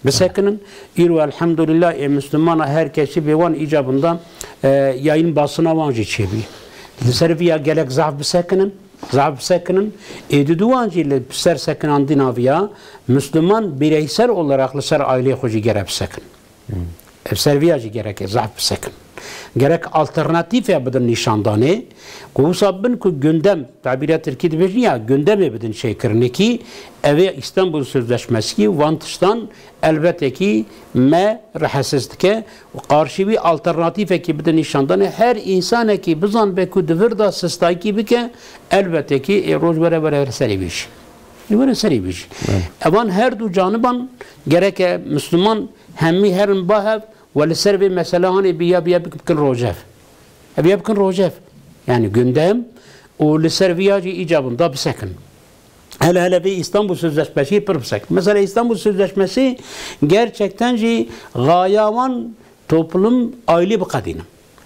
Bisekinin. Îro elhamdulillah ê Mislimana her kesî bê wan îcabin da, e, yayîn basina wan jî çêbî. Li ser vî ya gelek zaf bisekinin, zaf bisekinin. Ê didu wan jî li ser sekinandina vî ya Misliman bireysel olarak li ser aileyê xwe jî gere bisekin. Ev ser vî ya jî gerek zaf bisekin. Gerek alternatîfe bidin nîşandanê, ku wisa bin ku gündem, tabîra tirkî dibêjin ya, gündemê bidin çêkirinê kî, ev ê Îstanbul Sözleşmesî û van tiştan elbette kî me rehetsiz dike û qarşî wî alternatîfekî bidin nîşandanê. Her însanekî bizanbe ku di vir de sistayîkî bike, elbette kî ê roj were were serê wî jî. Li were serê wî jî. Evet. Evan her du caniban gereke Misliman hemî herin ba hev û li ser vê mesele hanê bi ya bi ya bikin rojev. Ev ya bikin rojev. Yani gündem û li ser vî ya jî îcabin da bisekin. Hele hele vê Îstanbul Sözleşmesi pir bisekin. Mesela Îstanbul Sözleşmesi gerçekten jî gaya wan toplum ailî biqedînin.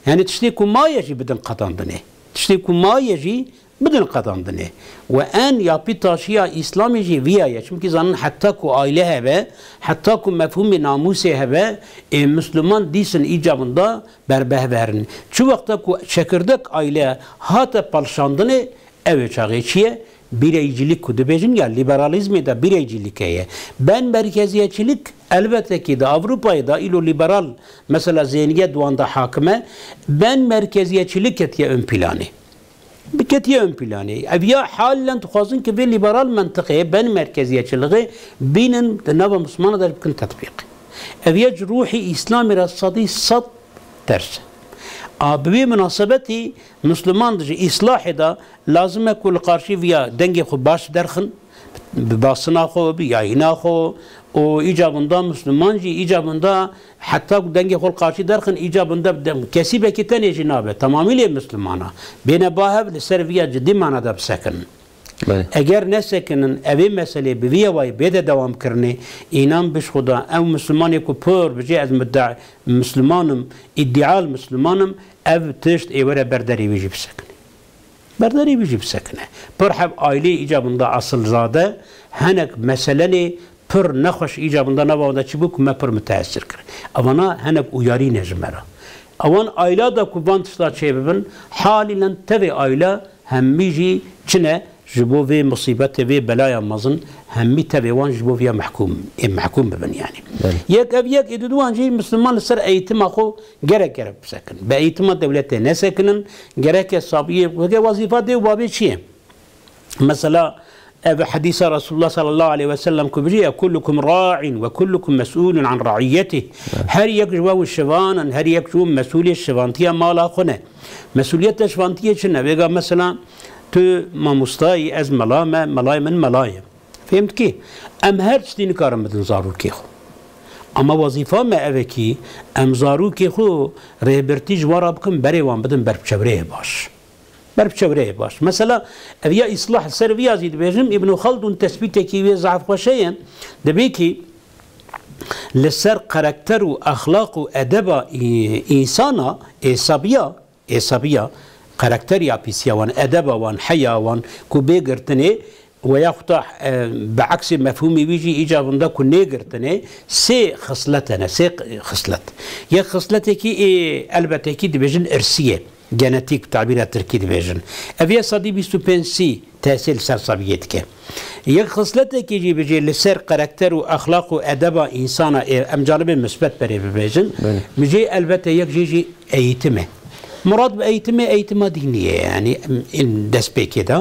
Yani tiştê ku maye jî bidin qedandinê. Tiştê ku maye jî bidin qedandinê. Û en yapî taşiya Îslamê jî viya ye. Çimkî zanin heta ku aile hebe, heta ku mefhûmê namûsê hebe, ê Misliman dîsin îcabin da berbehverin. Çi wexta ku çekirdek aile hate pelşandinê, ew ê çaxê çi ye? Bireycilik ku dibêjin ya liberalizmê de bireycilik heye. Ben merkeziyetçilik elbette ki di Avrupayê de îlo liberal mesela zêniye di wan de hakim e. Ben merkeziyetçilik ketiye ön planê. Biketiye ön planê. Ev ya halen dixwazin ki vê liberal mentiqê, ben merkeziyetçiliğê bînin di nava Mislimana de bikin tetbîq. Ev ya ji ruhî Îslamê re sedî sed ters e. A bi vê minasebetî Misliman ji îslahê de lazim e ku li qarşî viya dengê xwe baş derxin, bi basina xwe, bi yayîna xwe û îcabin da Misliman jî îcabin da heta ku dengê xwe li qarşî derxin, îcabin da dem-, kesîbekî tenê jî nabe, temamî lê Mislimana. Bêne ba hev li ser viya cidî mana de bisekinin. Belê. Eger nesekinin, evê meselê bi vî yewayî bêde dewamkirinê, înan bişxuda, ew Mislimanê ku pir bijê ez mudda-, Misliman im, îdîal Misliman im, ev tişt ê were ber derê wî jî bisekine. Ber derê wî jî bisekine. Pir heb aileyê îcabinda asilzade, henek meselenê pir nexweş îcabinda nava wan de çi bû ku me pir miteesir kir. Evana henek uyarî ne ji me re. Ewan ayla de ku van tişta çêbibin, halîlen tevê ayla hemî jî çine ji bo vê musîbetê, vê belaya mezin, hemî tevê wan ji bo viya mehkûm, ê mehkûm bibin yani. Belê. Yek ev yek, ê diduwan jî Misliman li ser eğitima xwe gerek gerek bisekin. Bi eğitima dewletê nesekinin, gereke sabiyê, weke wazîfa dê û babê çi ye? Mesela, ev hedîsa Resulullah sallallahu aleyhi ve sellem ku bijî ye, "Kullukum ra'in ve kullukum mes'ulun an ra'iyyetih." Evet. Her yek ji we şivan in, her yek ji we mesûlê şivantiya mala xwe ne. Mesûliyeta şivantiyê çi ne? Vêga mesela tu mamostayî, ez mela me, melayê min mela ye. Fêm dikî? Em her tiştî nikarin bidin zarokê xwe. Ama wezîfa me ev e kî em zarokê xwe rêhbertî ji wan re bikin, berê wan bidin ber bi çewreyê baş. Ber bi çewreyê baş. Mesela, ev ya îslah, li ser vî ya jî dibêjim, Îbn Xaldûn tesbîtekî wê zehf xweş heye, dibê kî li ser karakter û exlaq û edeba î-, însana, ê sabiya, ê sabiya, karakter ya pîsiya wan, edeba wan, heya wan ku bê girtinê, we yaxuta, e, bi eksê mefhûmê wî jî îcabinda ku nê girtinê, sê xislet hene, sê xislet. Yek xisletekî ê elbetekî dibêjin irsî ye. Genetîk, bi tabîra tirkî dibêjin. Ev yê sedî bîst û pênc sî tesîr li ser sabiyê dike. Yek xisletekî jî bijê li ser karakter û exlaq û edeba însana ê, em canibê misbet berê bibêjin. Belê. Bijê elbete yek jê jî eğitim e. Murad bi eğitimê, eğitima dînî ye, yanî em, em destpêkê de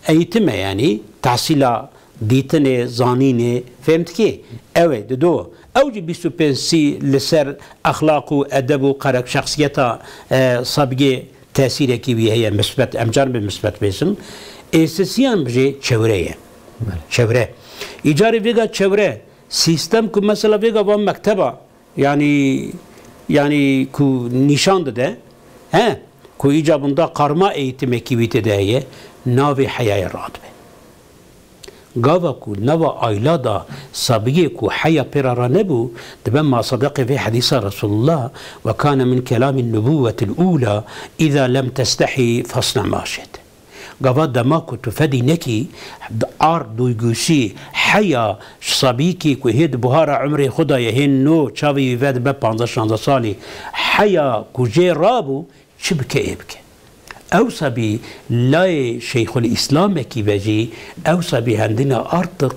eğitim e, yanî tehsîla dîtinê, zanînê, fêm dikê? Ew ê dido. Ew jî bîst û pênc sî li ser exlaq û edeb û qerek şexsiyeta, e, sabiyê tesîrekî wî heye, misbet, em can bi misbet bêjin. Ê sisiyan bijê çewre ye. Belê. Çewre. Îcarê vêga çewre, sîstem ku mesela vêga van mekteba, yanî, yanî ku nîşan dide, he, ku îcabinda karma eğitimekî wî tê de heye, navê heyayê radibe. Gava ku nava ayla da sabiyê ku heya pê re ranebû, dibe masedeqê vê hedîsa Resulullah, "Ve kane min kelamî nubûvetil ûla, îza lem testehî fasne ma şit." Gava dema ku tu fedî nekî, ar duygusî, heya ji sabîkî ku hê di buhara umrê xwe de ye, hê no çavê wî vedibe panzdeh şanzdeh salî, heya ku jê rabû, çi bike ê bike. Ew sabî layê Şeyxul Îslamekî ve jî, ew sabî hendina artık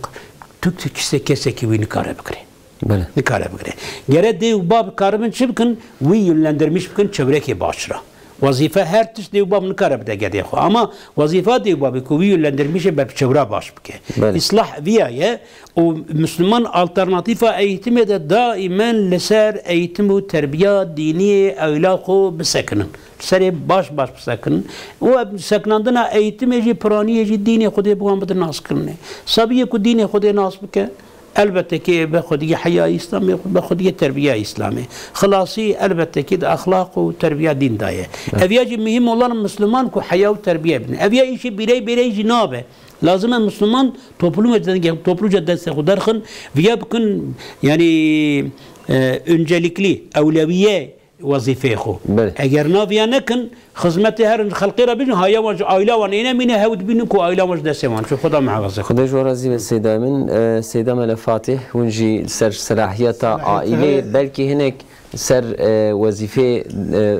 tu, tu kise-, kesekî wî nikare bikire. Belê. Nikare bikire. Gere dê û bab karibin çi bikin? Wî yönlendirmiş bikin çewrekê baş re. Wezîfe her tişt dê û bab nikare bide gedê xwe. Ama wezîfa dê û babê ku wî yönlendirmişê ber bi çewra baş bike. Belê. Îslah viya ye û Müslüman alternatîfa eğitimê de daimen li ser eğitim û terbiya dîniyê ewla xwe bisekinin. Serê baş baş bisekinin. Û ev sekinandina eğitimê jî, piraniyê jî dînê Xwedê bi wan bide naskirinê. Sabiyê ku dînê Xwedê nas bike, elbette ki bi xwediyê heya Îslamê, bi xwediyê terbiya Îslamê. Xilasî elbette ki di exlaq û terbiya dîn de ye. Evet. Ev ya jî muhim olan Müslüman ku heya û terbiya bidin. Ev ya îşê birey birey jî nabe. Lazim e Müslüman toplumê denge, topluca destê xwe derxin, viya bikin, yani, e, öncelikli, ewlewiye wezîfeyê xwe. Belê. Eger na viya nekin, xizmetê herin xelkê re bijin, haya wan ji aila wan êne mîne, hew dibînin ku aila wan ji destê wan çû. Xweda muhafaza. Xwedê ji we razî be Seyda min. E, Seyda Mele Fatih, hûn jî li ser selahiyeta Selahiyeta aîlê, belkî hinek ser, e, wezîfê,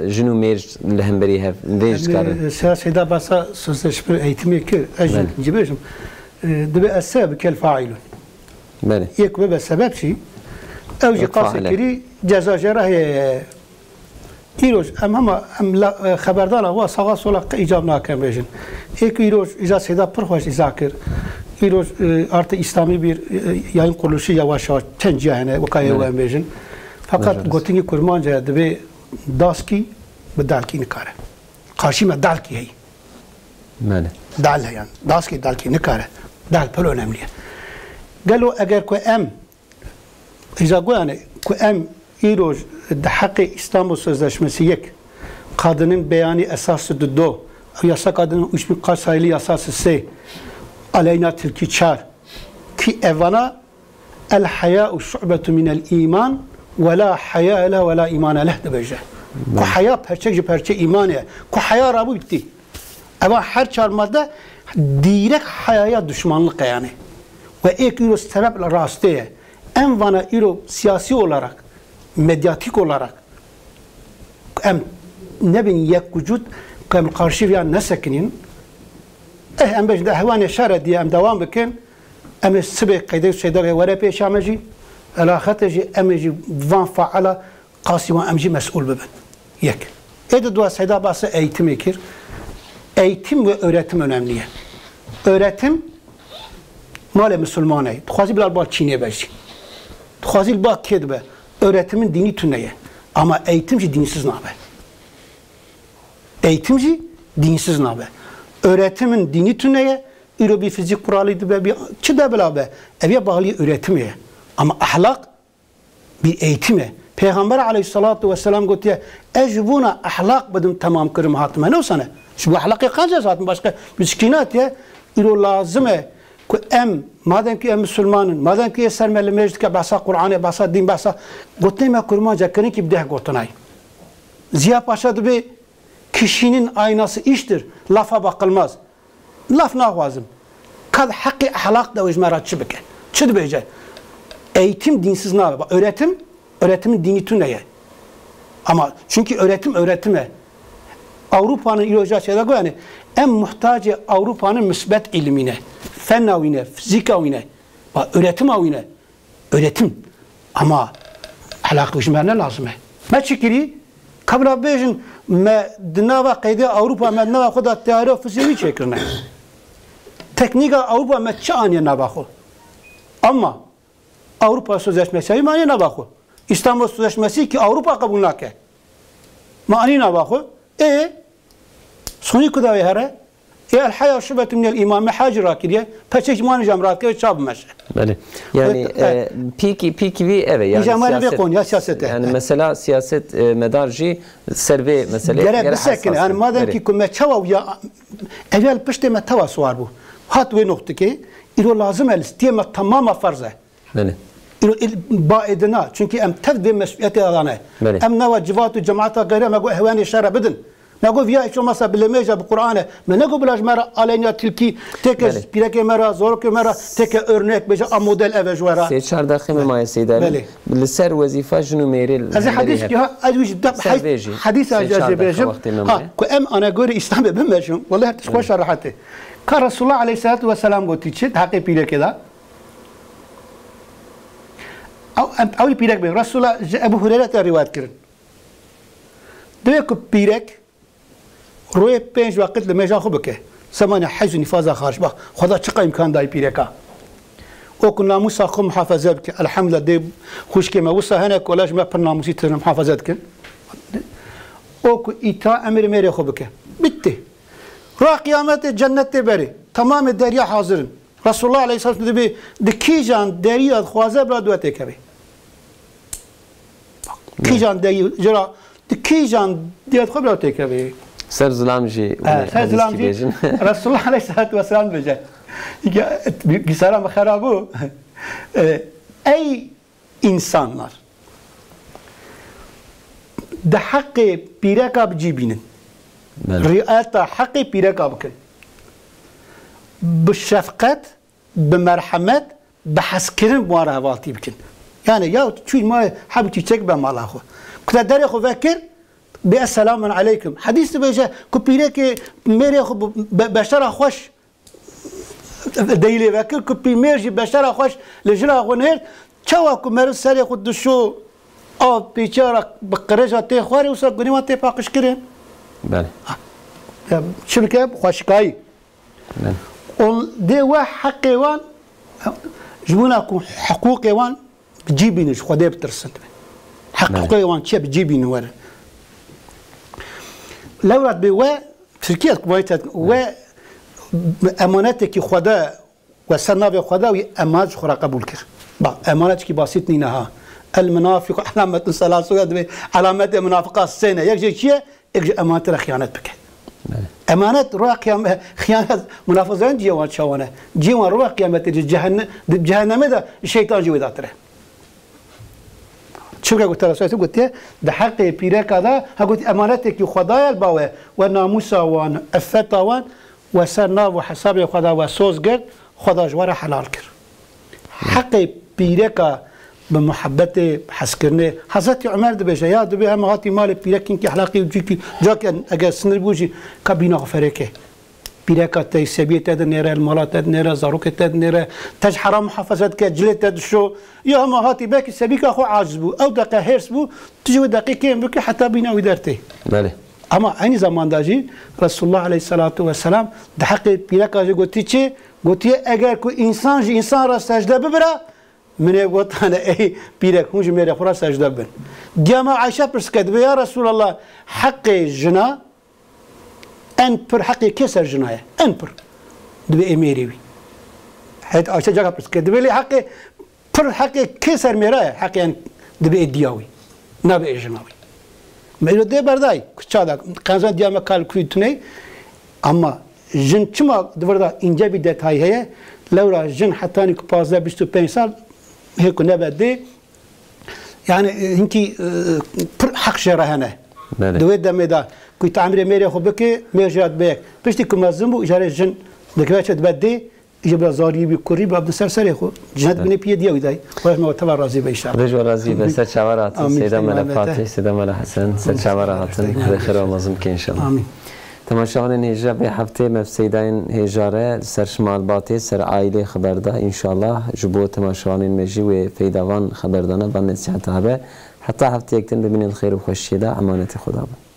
e, jin û mêr li hemberî hev vê ji dikarin. Em, e, Seyda, Seyda basa sözleşme eğitimê kir, ez jî Belê. Cibêjim. E, dibe ez sebeb kel failun. Belê. Yek bibe sebeb çi? Ew jî Yek qasê faile. Kirî ceza jê re heye. Îroj em hema em la, e, xeberdana wa saxa sola qe îcab nakin bêjin. Ê ku îroj îza Seyda pir xweş îza kir. Îroj, e, artı İslami bir, e, yayın kuruluşu yavaş yavaş çend ciya hene, weka yê Evet. we em bêjin. Fakat Evet. gotinî kurmanca dibê daskî bi dalkî nikare. Karşî me dalkî heyî. Belê. Dal heye yan. Daskî dalkî nikare. Dal pir önemli ye. Gelo eger ku em Îza goyane ku em îroj di heqê İstanbul Sözleşmesi yek, kadının beyanı esası di do, yasa kadının üç bin kaç sayılı yasası sê, Aleyna Tilkî çar. Ki evana el heya'u şu'betu minel îman ve la heya leh ve la îmane leh dibêje. Ku heya perçek ji perçe îmanê ye. Ku heya rabû bittî. Eva her çar madde dîrek heyaya duşmanlik e yani. Ve êk îro sebeb rastê ye. Em vana îro siyasî olarak, medyatik olarak em nebin yek vücut, ku em karşı viya nesekinîn. Eh, em bêjin de hewanê şer e diye em devam bikin. Em ê sibê qeydê Seyda ve were pêşa me jî, elaxete jî em ê jî van faala qasî wan em jî mesûl bibin. Yek. Ê di dua Seyda bahse eğitimê kir. Eğitim ve öğretim önemli ye. Öğretim malê misilman e. Dixwazî bila li ba Çînê be jî. Dixwazî li ba kê dibe. Öğretimin dînî tune ye. Ama eğitim jî dînsiz nabe. Eğitim jî dînsiz nabe. Öğretimin dînî tune ye. Îro bir fizik kuralı dibe, bir çi de bila be. Ev ya bağlı öğretim ye. Ama ahlak bir eğitim e. Peygamber aleyhissalatu vesselam gotiye, ez ji bona ahlak bidim temam kirim hatime. Ne wisa ne? Ji bo ahlakê qanc ez hatim, başka bir şikînat ye. Îro lazim e ku em, madem ki em misilman in, madem ki yê ser me limêj dike, behsa Qur'anê, behsa din, behsa gotinê me kurmanca kirin ki bi deh gotinay. Ziya Paşa dibê, kişinin aynası iştir, lafa bakılmaz. Laf naxwazim. Ka di heqê ehlaq de wê ji me re çi bike? Çi dibêje? Eğitim dinsiz nabe. Bak, öğretim, öğretimin dînî tune ye. Ama çünkü öğretim, öğretim e. Avrupa'nın îroja şeyde goyanê, em muhtacê Avrupa'nın müsbet ilimine, fena wîne, fizika wîne, bak, öğretima wîne. Öğretim. Ama ehlaq ji me ne lazim e. Me çi kirî? Kabla bêjin, me di nava qeydê Ewropa, me di nava xwe de teyare û fizî wî çêkirine. Teknîka Ewropa me çi aniye nava xwe? Ama Avrupa Sözleşmesi wî me aniye nava xwe. İstanbul Sözleşmesi ki Avrupa qebûl nake. Me anî nava xwe. Ê, sonî ku da wê here? Ê, el heya şubetu minel îman, me hecî rakiriye, peçek îmanê jî em rakiriye, ça bimeşe. Belê. Yani, Evet, e, evet. pîkî, pîkî vî ev e, yani Hîja me vê siyaset, konuya siyaset e. Yani mesela siyaset, e, medar jî ser vê meselê Gere gere bisekine, hesas yani e. madem Belê. ki ku me çawa ya, ev ya li piştê me tewa siwar bû. Hat wê noqtikê, îro lazim e, listiyê me tamama ferz e. Belê. Îro il-, ba êdina, çünkü em tev vê mesûliyetê de dane. Belê. Em nava civat û cemaeta gayre me got, "Hewanê şer e bidin." Me got, "Viya hiç olmazsa bi lemêja, bi Qur'an e." Me negot, "Bila ji me re aleyna tilkî, têke Belê. pîrekê me re, zorokê me re, têke örnek bêje, a model ev e ji we re." Sê çar deqê me maye Seyda Belê. Belê. Li ser wezîfa jin û mêrê li Ez ê hemberî hedîs her. ki ha, ez wî ji dep Ser hed-, vê jî. hedîs Sê ez çar ê deqe bêjim. wextê me Ha, maye. ku em ana gorî Îslamê bimeşin, wela her tişt xweş e rehet e. Ka Resulullah aleyhissalatu vesselam gotî çi? Heqê pîrekê de. Ew, em, ew pîrek bên. Resulullah ji Ebu Hureyre te rîwayet kirin. Divê ku pîrek royê pênc weqit li mêja xwe bike. Zemanê heyz û nîfaza xaric. Bak, Xweda çiqa îmkan dayî pîreka. O ku namûsa xwe muhafaza bike. Elhamdulillah, dê xwişkê me wisa hene ku wela ji me pir namûsî tune muhafaza dikin. O ku îta emir mêrê xwe bike. Bitti. Roja qiyametê cennet tê berê. Tamamê derya hazir in. Resulullah aleyhisselam dibê, di kîjan derî de dixwaze bila duetê kevê. Kîjan derî, jira, di kîjan derî de dixwaze bila tê kevê. Ser zilam jî, He, ser zilam jî, bêjin. Resulullah aleyhissalatu vesselam dibêje. Ya, bi-, bisara me xera bû. E, ey insanlar, di heqê pîreka bi cî bînin. Belê. Riayeta heqê pîreka bikin. Bi şefqet, bi merhemet, bi hezkirin bi wan re hevaltî bikin. Yani ya çû ma hebû çîçek be mala xwe. Ku te derê xwe vekir, bê selamun aleykum. Hedîs dibêje ku pîrekê mêrê xwe bi be-, beşera xweş Deylê vekir ku pîmêr jî beşera xweş li jina xwe nêr, çawa ku meriv serê xwe dişo av pêçiya re bi qirêja tê xwarê, wisa gunê wan tê paqijkirin. Belê. Ya, çi bike? Xweşikayî. Belê. Û dê we heqê wan, ji bona ku hiqûqê wan bi cî bînin, ji Xwedê bitirsin. Heq Belê. Xwedê wan çi ye, bi cî bînin werin. Lewra dibê we, Tirkiye, we, we emanetekî Xwedê, we ser navê Xwedê wî emanet ji xwe re qebûl kir. Bak, emanet jikî basît nîne ha. El munafiqu alametun selasun, dibê alametê munafiqa sê ne. Yek jê çi ye? Yek ji emanetê re xiyanet bike. Belê. Emanet roja qiyame-, xiyanet, munafazayan cihê wan çawan e. Cihê wan roja qiyametê jî cehenne-, di cehennemê de şeytan jî wê datir e. Çimke gote Resulullah gotiye, di heqê pîreka de, ha gotî emanetekî Xwedayê li ba we, we namûsa wan, iffeta wan, we ser nav û hesabê xwe de we soz girt, Xweda ji we re helal kir. Heqê pîreka bi muhebbetê, hezkirinê. Hezretî Umer dibêje, ya dibê hema hatî malê pîrek hinkî ehlaqî û cîkî, cak en-, eger sinir bû jî, ka bîna xwe ferêke. Pîreka te, sebiyê te dinêre, li mala te dinêre, zarokê te dinêre, te ji heram muhafeze dike, cilê te dişo. Ya hema hatî belkî sebîka xwe aciz bû. Ew deqe hêrs bû, tu jî wê deqê kêm bikî heta bîna wî dertê. Belê. Ama aynı zamanda jî Resulullah aleyhissalatu vesselam di heqê pîreka jî gotî çi? Gotiye, eger ku însan ji însan re secde bibira, min ê gotane, ey pîrek, hûn ji mêrê xwe re secde bin. Diya me Ayşe pirs kir, dibê, ya Resulallah, heqê jina en pir heqê kê ser jina ye? En pir. Dibê ê mêrê wî. Heyt Ayşe caka pirs kir, dibê lê heqê pir heqê kê ser mêra ye? Heqê en dibê ê diya wî. Nabe ê jina wî. Me îro dê berdayî, ku çawa da, qenza diya me kal kuyî tuney, ama jin çima di vir de înce bir detay heye, lewra jin hetanî ku pazdeh, bîst û pênc sal, hê ku nebe dê, yani, e, hinkî, e, pir heq jê re hene. Belê. Di wê demê de ku tu emrê mêrê xwe bike, mêr jê re dibe yek. Piştî ku mezin bû, îcarê jin dikeve çi dibe dê, Îja bila zarî bî, kurî bî, bi ser serê xwe. Cihet binê piyê diya wî dayî. Xwedê ji me we teva razî be înşallah. Xwedê ji we razî be. Ser çava re hatin, Amîn. Seyda Mela Fatih, Seyda Mela Hesen, ser çava re hatin. Xwedê xêr we mezin bike înşallah. Amîn. Temaşevanên hêja, vê heftê me bi Seydayên hêja re li ser malbatê, ser aîlê xeber da înşallah. Ji bo temaşevanên me jî wê feyda van xeberdana, van nesîheta hebe. Heta hefteyek din bimînin li xêr û xweşiyê de, emanetê Xweda bin.